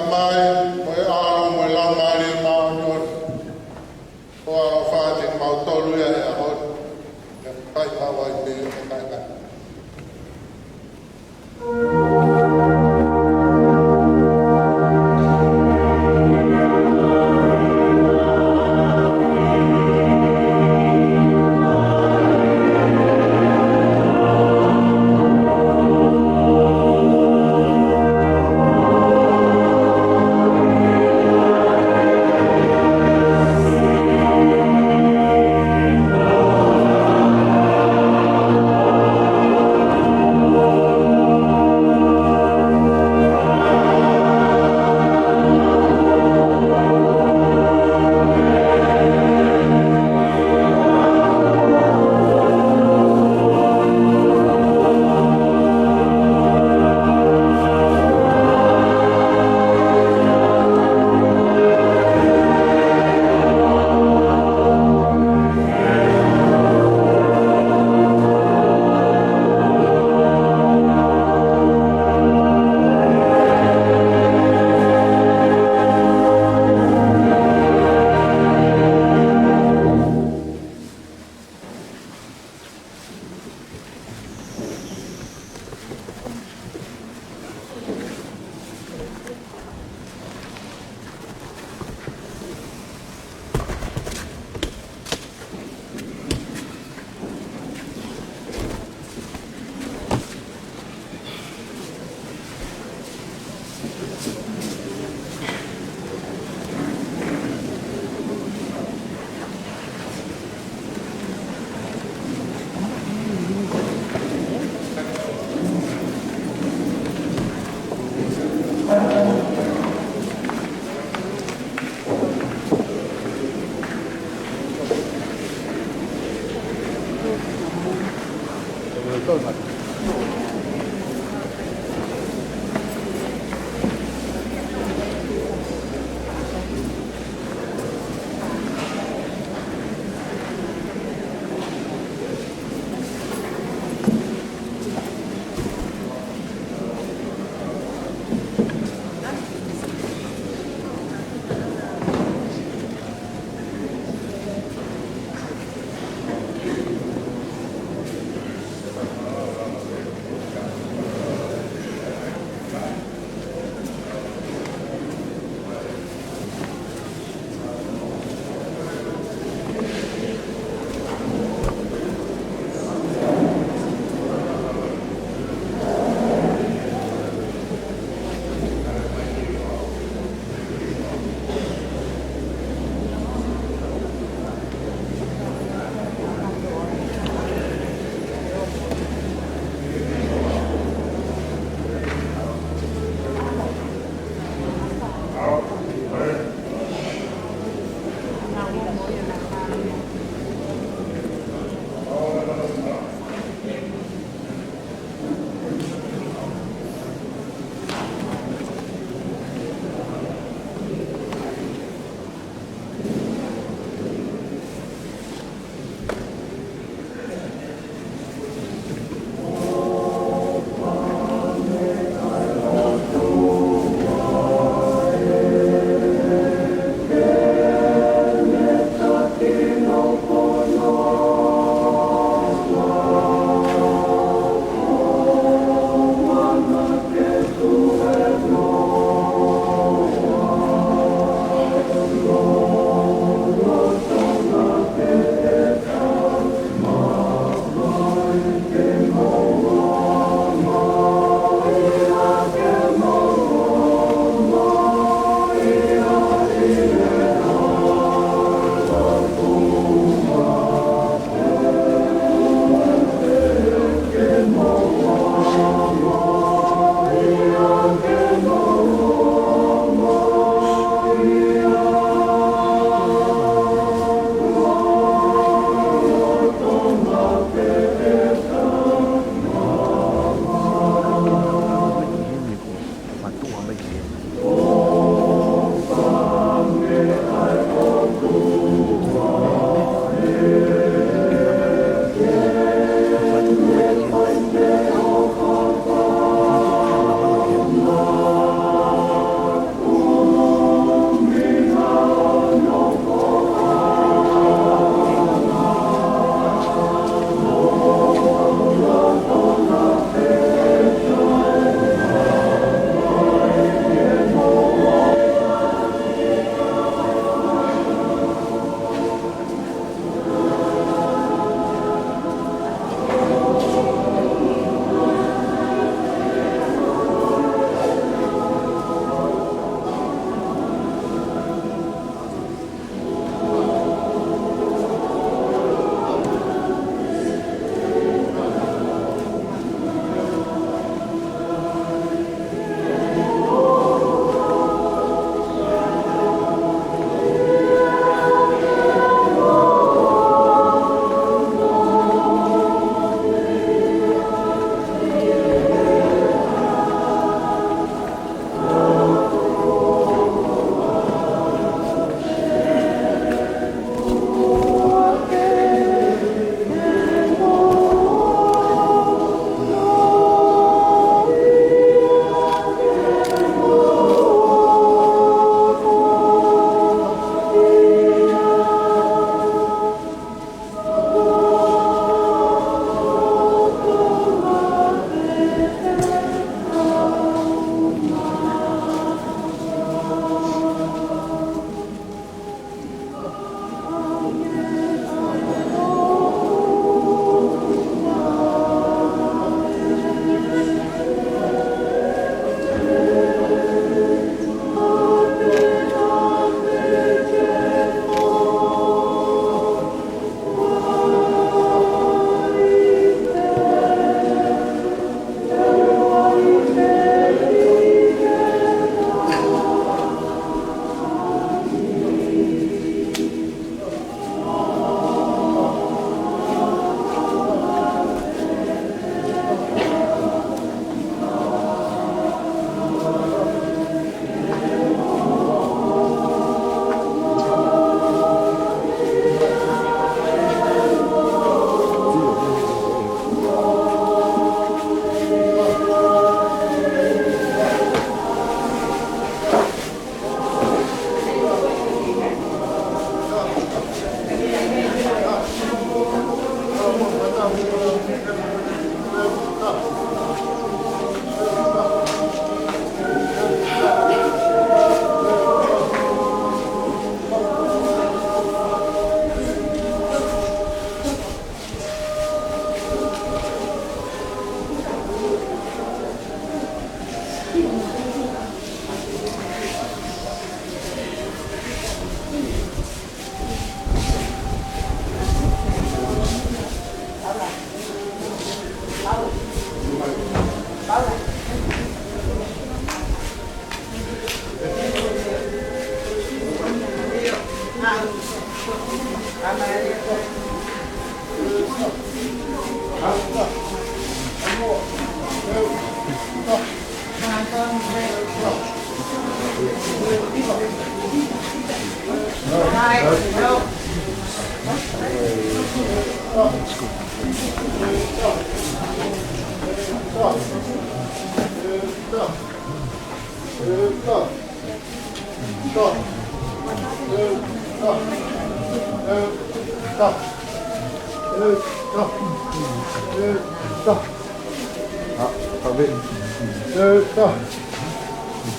Tamai, mo e ʻAlo, mo e Laumālie Māʻoniʻoni. ʻOfa atu kiate kimautolu ia he ʻaho ni, ʻe fai pau ai pē ʻo taʻengata.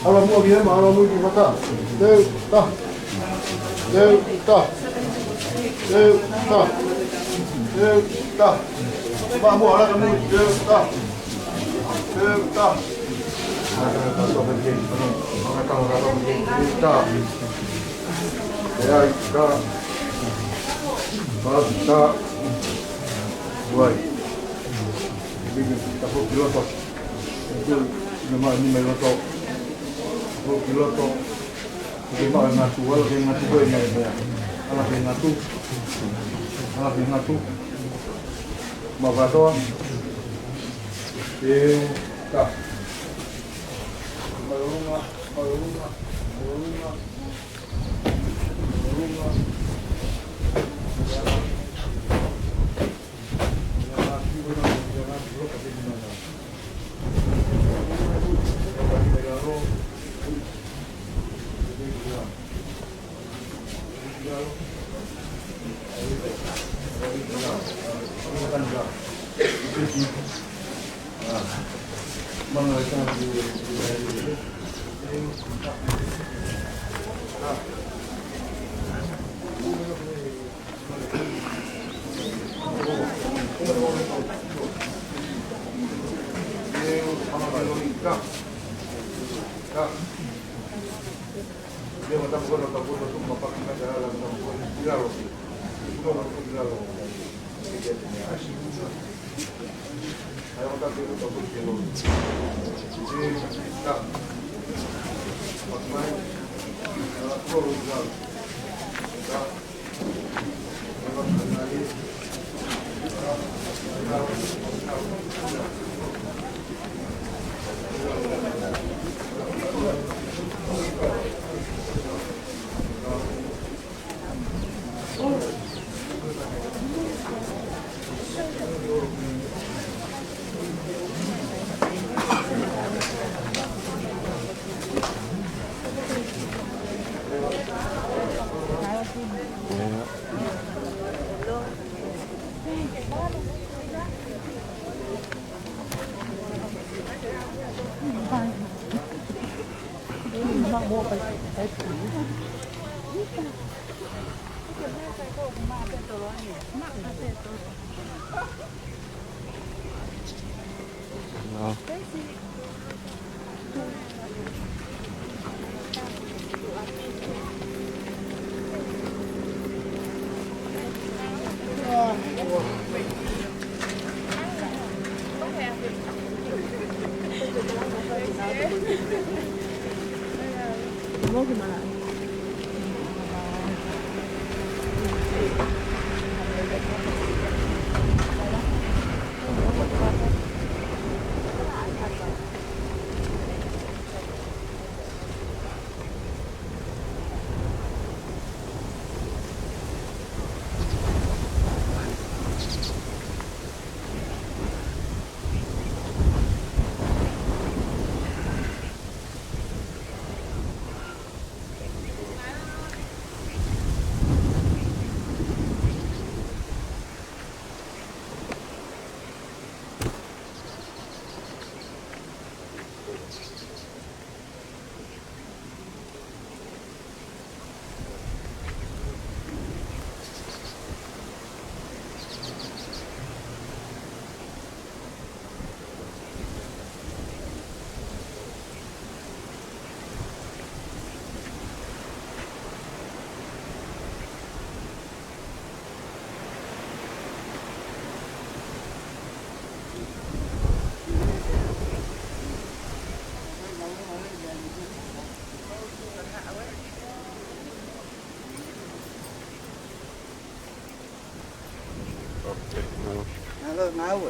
Ala muʻa ki hema, ala muʻa ki mata. Teu, ta. Teu, ta. Teu, ta. Teu, ta. Maʻa muʻa, ala ka muʻa, teu, ta. Teu, ta. Teu, ta. Teu, ta. Uai. Tapu ki loto. Tapu ki loto. Tapu ki loto. Ke maʻu e ngatu, ala ke ngatu koe mai pea. Ala ke ngatu. Ala ke ngatu. Maʻu kātoa. Teu, ta. Mālō ʻaupito, mālō ʻaupito, mālō ʻaupito, mālō ʻaupito. Hello, now.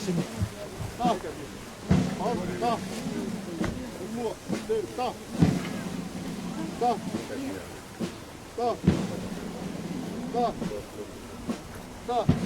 Tā. Hau, tā. Mua, te, tā. Tā. Tā. Tā. Tā. Tā.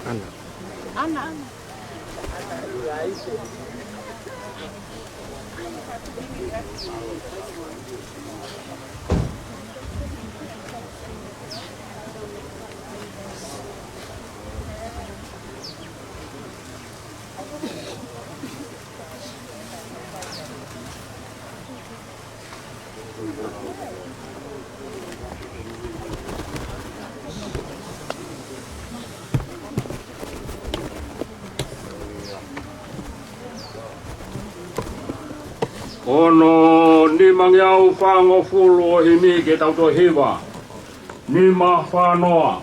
ʻAna. Ono nimangeau fāngofulu ʻo e himi ke tau toe hiva. Nima fā noa.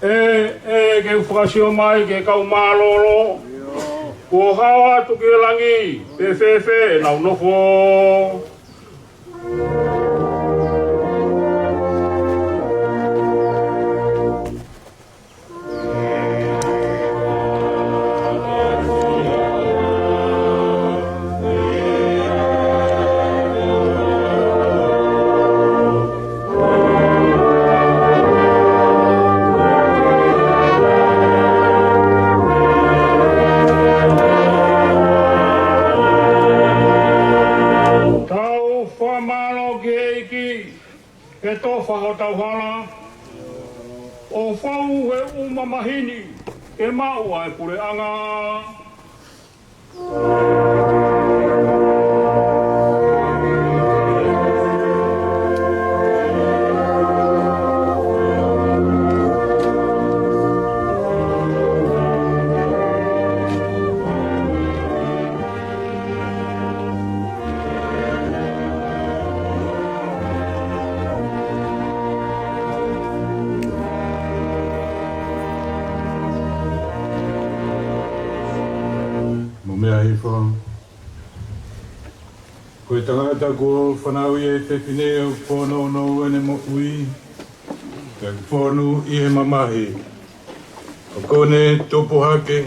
ʻE, ʻe, ke u fakasio mai ki he kau mālōlō, kuo hao atu ki he langi, pe fēfē ʻenau nofo. Tau fakamālō ki he ʻEiki, ke tofa hotau hala, ʻo fou he ʻū mamahi ni, ke maʻu ʻa e puleʻanga. Mou meʻa hifo. Ko e tangata kuo fanauʻi ʻa e fefine ʻoku fōnounou ʻene moʻui, pea ʻoku fonu ʻi he mamahi. ʻOku ne tupu hake,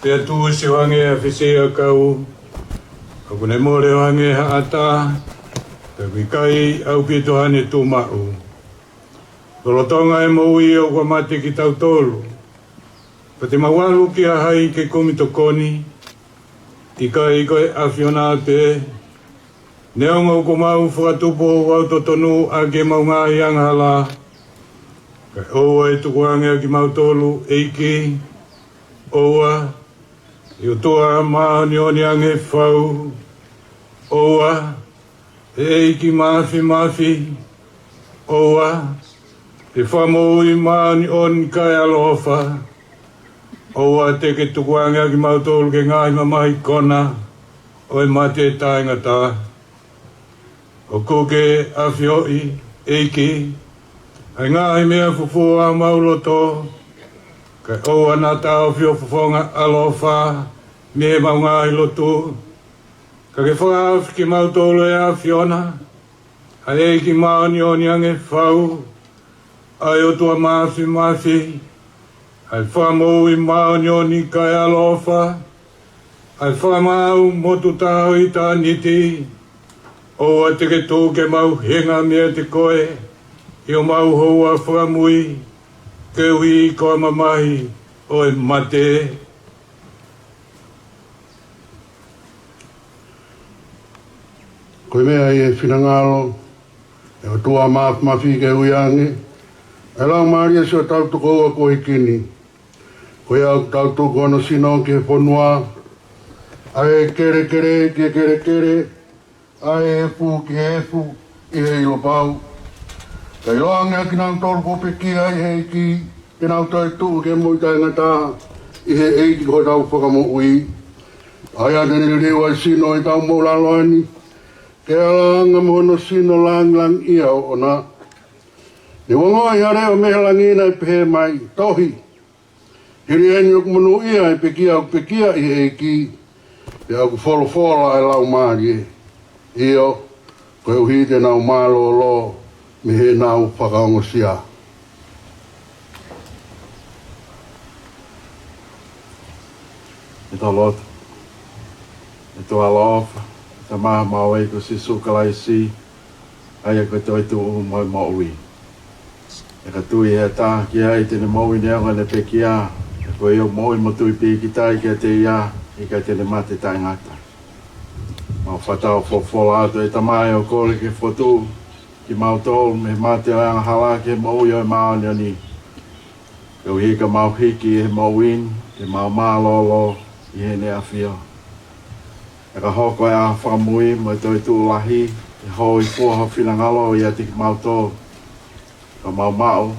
pea tuʻusi ʻo hangē ha fesiʻi ʻakau, ʻoku ne mole ʻo hangē ha ʻatā, pea ʻoku ʻikai ʻaupito haʻane tuʻu maʻu. Lolotonga e moʻui ʻoku mate kitautolu, pea te mau ʻalu kia hai ke kumi tokoni, ʻikai ko e ʻAfiona pē, neongo ʻoku mau fakatupu ʻo ʻalu totonu ʻaki ʻemau ngaahi angahala, kae ʻoua ʻe tukuange ʻa kimautolu, ʻEiki, ʻoua, ʻe ʻOtua māʻoniʻoni ange fau, ʻoua, ʻe ʻEiki Māfimafi, ʻoua, ʻe Fakamoʻui māʻoniʻoni kae ʻaloʻofa, ʻoua te ke tukuange ʻa kimautolu ki he ngaahi mamahi kona ʻo e mate taʻengata. ʻOku ke ʻafioʻi, ʻEiki, ʻa e ngaahi meʻa fufū ʻa homau loto, kae ʻoua naʻa taʻofi ho fofonga ʻaloʻofa mei heʻemau ngaahi lotu, ka ke fakahaofi kimautolu ʻe he ʻAfiona, ʻa e ʻEiki māʻoniʻoni ange fau, ʻa e ʻOtua Māfimafi, ʻa e Fakamoʻui māʻoniʻoni kae ʻaloʻofa, ʻa e Fakamaau motu taha ʻo ʻitāniti, ʻoua te ke tuku ke mau henga meiate koe ʻi homau houa fakamui, koeʻuhi ko e mamahi ʻo e mate. Ko e meʻa ʻi he finangalo ʻo e ʻOtua Māfimafi ke ui ange ʻa e laumālie ʻo siʻotau tokoua kuo hiki ni. Ko ia ʻoku tau tuku hono sino ki he fonua, ʻa e kelekele ki he kelekele, ʻa e efu ki he efu ʻi he ʻilo pau. Kae ʻiloange ʻa kinautolu kuo pekia ʻi he ʻEiki, ke nau toe tuʻu ki he moʻui taʻengata ʻi he ʻEiki ko hotau Fakamoʻui. ʻA ia te ne liliu ʻa e sino ʻi hotau moʻulaloa ni, ke ʻaonga mo hono sino langilangiʻia ʻoʻona. Ne u ongoʻi ha leʻo mei he langi naʻe pehē mai, Tohi, hili eni ʻoku monūʻia ʻa e pekia ʻoku pekia ʻi he ʻEiki, pea ʻoku folofola ʻa e Laumālie. ʻIo, koeʻuhi te nau mālōlō mei heʻenau fakaongosia. Ke tau lotu. ʻE ʻOtua ʻaloʻofa, Tamai homau ʻEiki ko Sīsū Kalaisi, ʻa ia ko e toetuʻu mo e moʻui. ʻE ka tui ʻe ha taha ki ai te ne moʻui neongo ʻene pekia, he ko ia ʻoku moʻui mo tui pīkitai kiate ia, ʻikai te ne mate taʻengata. Mau fakatau folofola atu ʻe Tamai ʻo kole ke fokotuʻu kimautolu mei he mate ʻo e angahala ki he moʻui ʻo e māʻoniʻoni. Koeʻuhi ka mau hiki ʻi he moʻui ni, ke mau mālōlō ʻi heʻene ʻafio. ʻE ka hoko e ʻaho fakamui mo e toetuʻu lahi, ʻe hōifua ho finangalo ʻiate kimautolu. Ka mau maʻu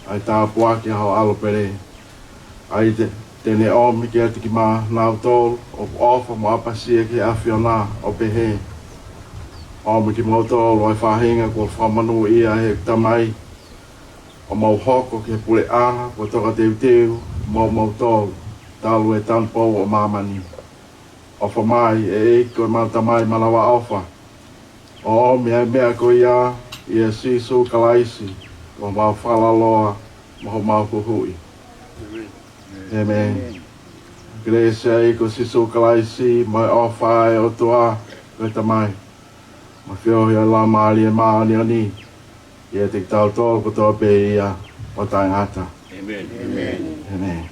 ʻa e tāpuaki ʻa ho ʻAlo pele. ʻA ia te, te ne ʻomi kiate kimautolu ʻoku ʻofa mo ʻapasia ki he ʻAfiona, ʻo pehē: ʻOmi kimoutolu ʻa e faʻahinga kuo fakamonūʻia ʻe he Tamai, ʻo mou hoko ki he puleʻanga kuo tokateuteu moʻomoutolu, talu e tanupou ʻo māmani. ʻOfa mai, ʻe ʻEiki ko ʻemau Tamai mānava ʻofa, ʻo ʻomi ʻa e meʻa ko ia ʻia Sīsū Kalaisi, ko homau Fakalaloa mo homau Huhuʻi. ʻĒmeni. Kelesi ʻa e ʻEiki ko Sīsū Kalaisi, mo e ʻofa ʻa e ʻOtua ko e Tamai, mo e feohi ʻa e Laumālie Māʻoniʻoni, ʻiate kitautolu kotoa pē ia ʻo taʻengata. ʻĒmeni. ʻĒmeni.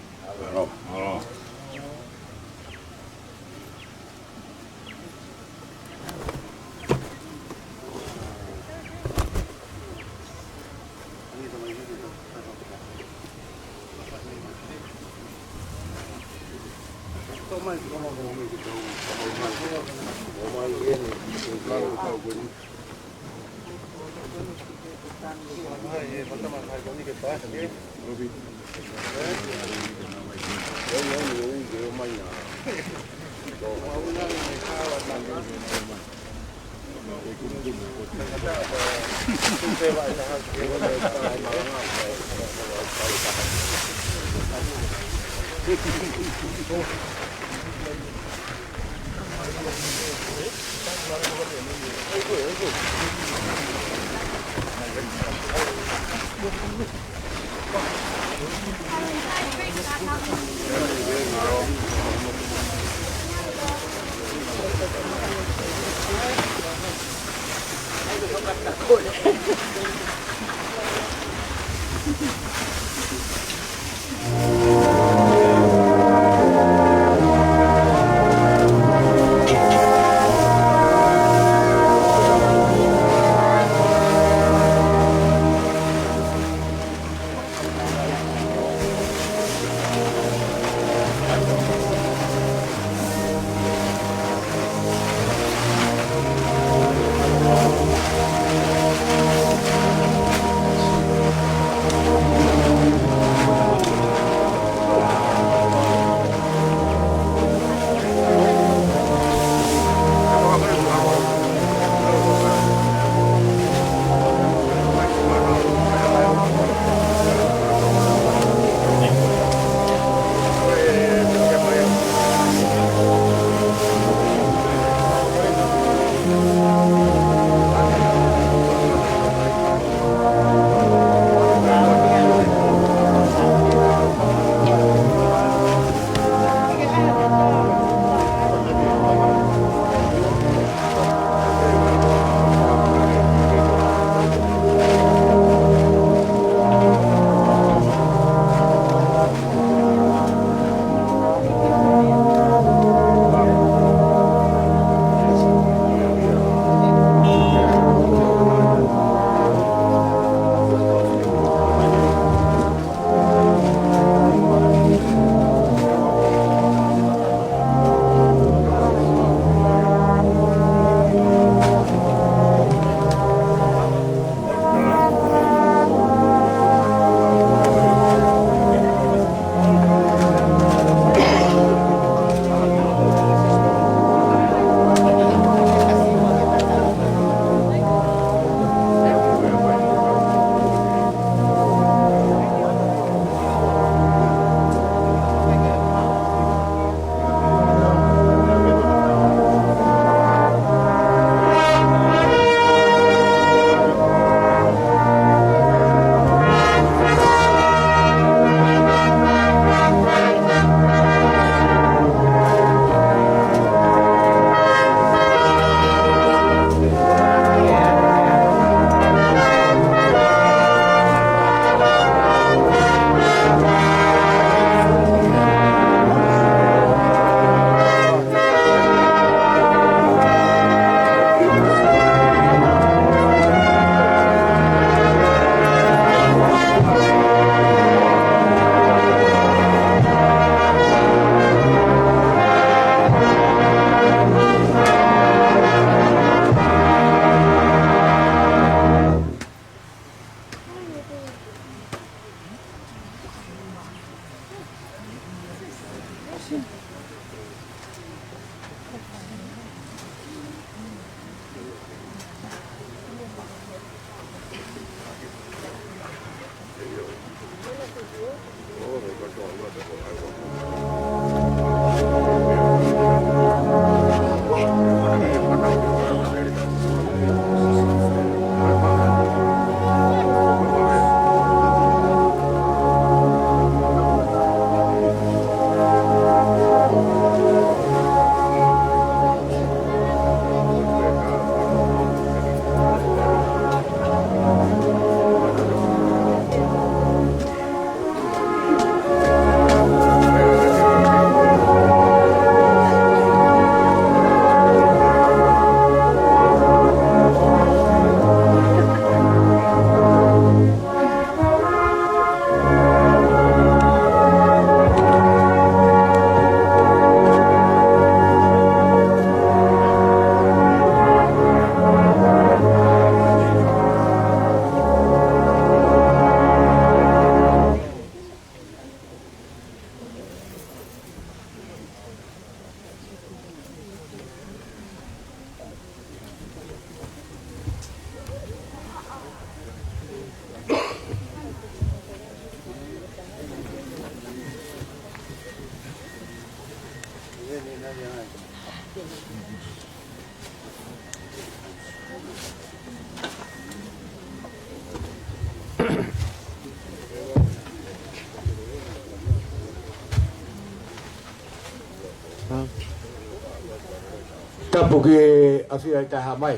Tapu ki he ʻafio ʻi Tahamai.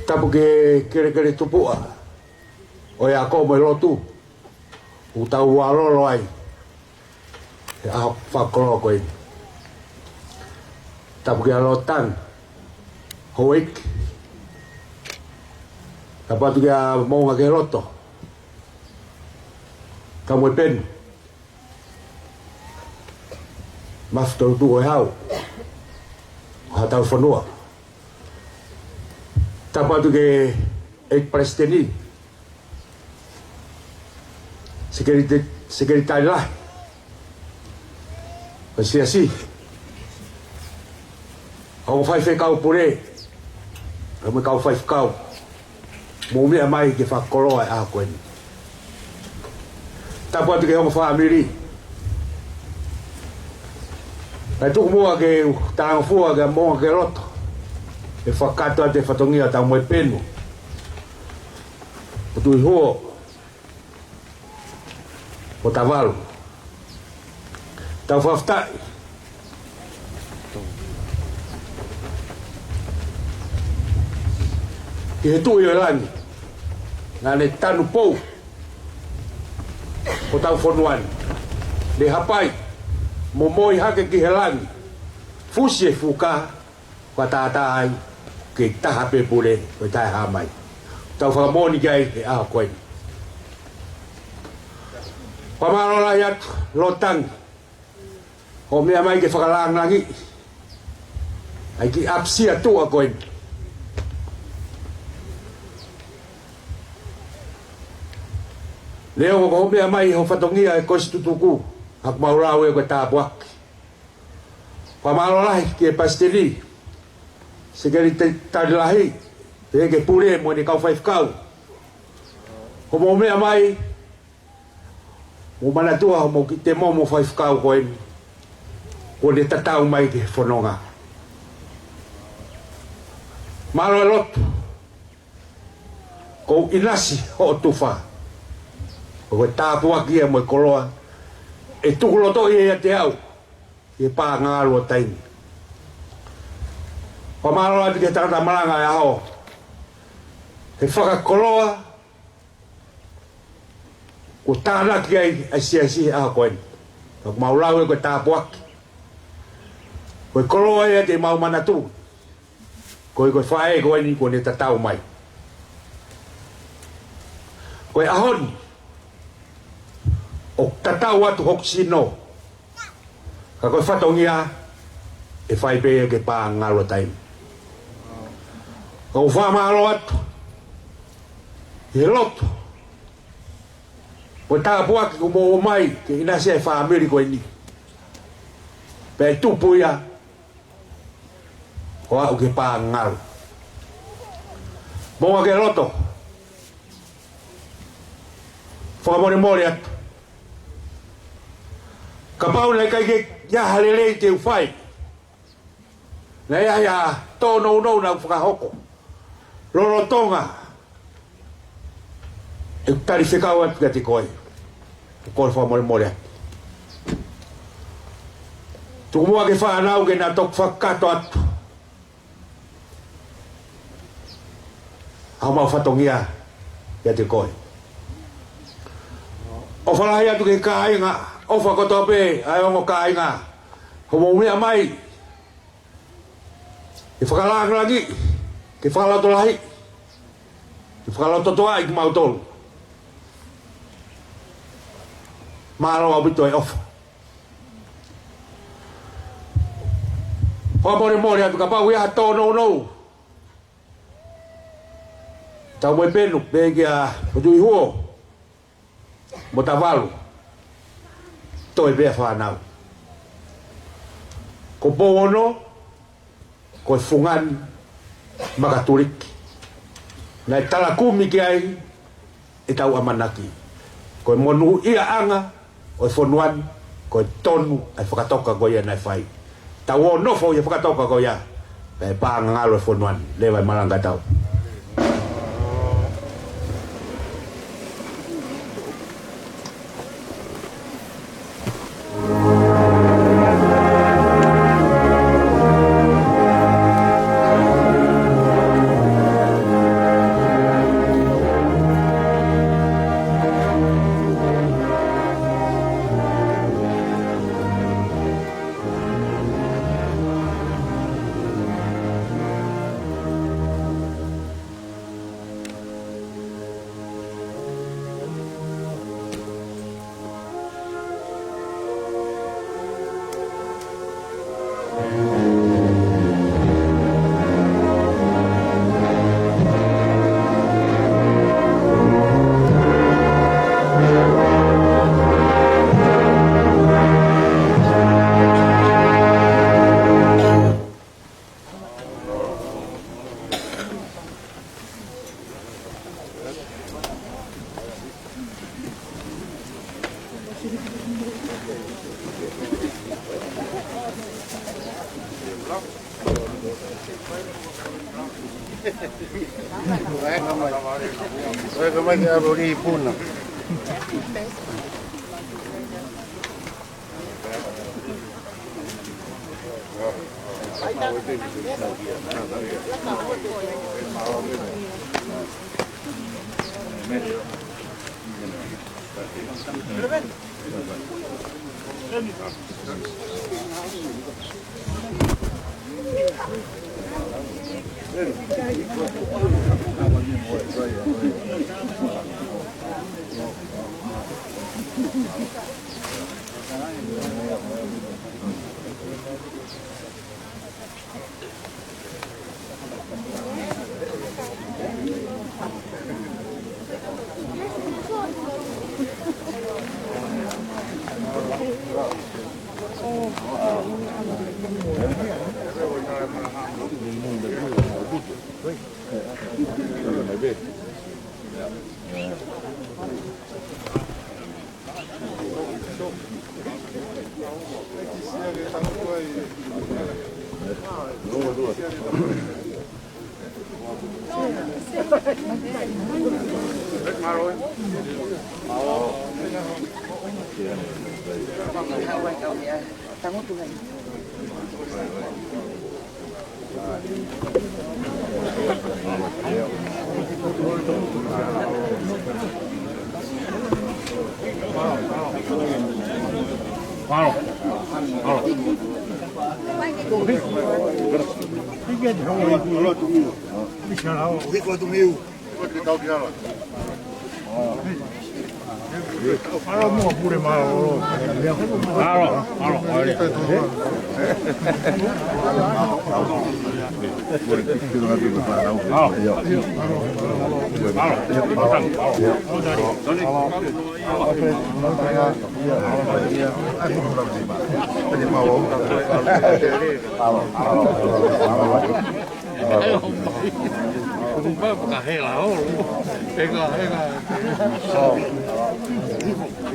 Tapu ki he kelekele tupuʻa ʻo e ako mo e lotu ʻoku tau ʻalolo ai he ʻaho fakakoloa ko eni. Tapu kia Lotang, houʻeiki. Tapu atu kia Moʻunga ki he Loto, Taumoepenu, Mafi Tolutuʻu ʻo e Hau, ʻo hotau fonua. Tapu atu ki he ʻEiki Palesiteni, Sekelite-, Sekelitali Lahi ʻo e Siasi, ʻa e ongo faifekau pule, ʻa e ongo kau faifekau, mou meʻa mai ke fakakoloa e ʻaho ko eni. Tapu atu ki he ongo fāmili. Kae tuku muʻa ke u talangofua kia Moʻunga ki he Loto he fakakakato atu e fatongia ʻo Taumoepenu, ʻo Tuʻihuo, ʻo Tavalu. Tau fakafetaʻi ki he Tuʻi ʻo e langi, naʻa ne tanupou hotau fonua ni, ne hapai mo moʻui hake ki he langi, fusi e fuka, fakatātā ai ki he taha pē pule ʻo e Taʻehāmai. Tau fakamoʻoni ki ai he ʻaho ko eni. Fakamālō lahi atu, Lotang, hoʻo meʻa mai ke fakalāngilangiʻi ʻa e kiʻi ʻapisia tuʻa ko eni. Neongo ko hoʻo meʻa mai ho fatongia e kosi tutuku, ʻoku mau lau ē ko e tāpuaki. Fakamālō lahi ki he Palesiteni, Sekelitali Lahi, pehē ki he pule mo ʻene kau faifekau. Hoʻomou meʻa mai, mou manatua hoʻomou kiʻi temo mo faifekau ko eni, kuo ne tatau mai ki he fononga. Mālō e lotu, ʻoku ou ʻinasi hoʻo tufa. Ko e tāpuaki ia mo e koloa ʻe tukulotoʻi ia ʻiate au ʻi he pā ngalo ʻo taimi. Fakamālō atu ki he tangata malanga ʻo e ʻaho he fakakoloa kuo tānaki ai ʻa e Siasi he ʻaho ko eni. Ka ʻoku mau lau ē ko e tāpuaki. Ko e koloa ia te mau manatu, ko e, ko e faʻē ko eni kuo ne tatau mai. Ko e ʻaho ni, ʻoku tatau atu hoku sino, ka ko e fatongia ʻe fai pē ia ki he pā ngalo ʻo taimi. ʻOku ou fakamālō atu ʻi he lotu Ko e tāpuaki kuo mou ʻomai ke ʻinasi ai e fāmili ko eni. Pea ʻe tupu ia ʻo aʻu ki he pā ngalo. Mou ake loto. Fakamolemole atu. Kapau naʻe ʻikai ke ʻi ai ha lelei te u fai, naʻe ʻi ai ha tōnounou naʻa ku fakahoko lolotonga ʻeku tali fekau atu kiate koe. ʻOku ou fakamolemole atu. Tuku muʻa ki he fānau ke na toki fakakakato atu ʻa homau fatongia kiate koe. ʻOfa lahi atu ki he kāinga, ʻofa kotoa pē ʻa e ongo kāinga, hoʻomou meʻa mai ke fakalāngilangiʻi, ke fakalotolahiʻi, ke fakalototoʻaʻi kimautolu. Mālō ʻaupito e ʻofa. Fakamolemole atu kapau ʻe ʻi ai ha tōnounou, tau mo e penu, pehē kia Fotuʻi Huo mo Tavalu, toe pē ʻa e fānau. Ko Pouono, ko e fungani makatuliki. Naʻe talakumi ki ai ʻetau ʻamanaki. Ko e monūʻiaʻanga ʻo e fonua ni, ko e tonu ʻa e fakatoka ko ia naʻe fai. Tau ō ʻo nofo ʻi he fakatoka ko ia, pea ʻe pā ngalo e fonua ni. Leva e malanga tau.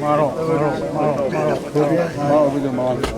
Mālō, mālō, mālō.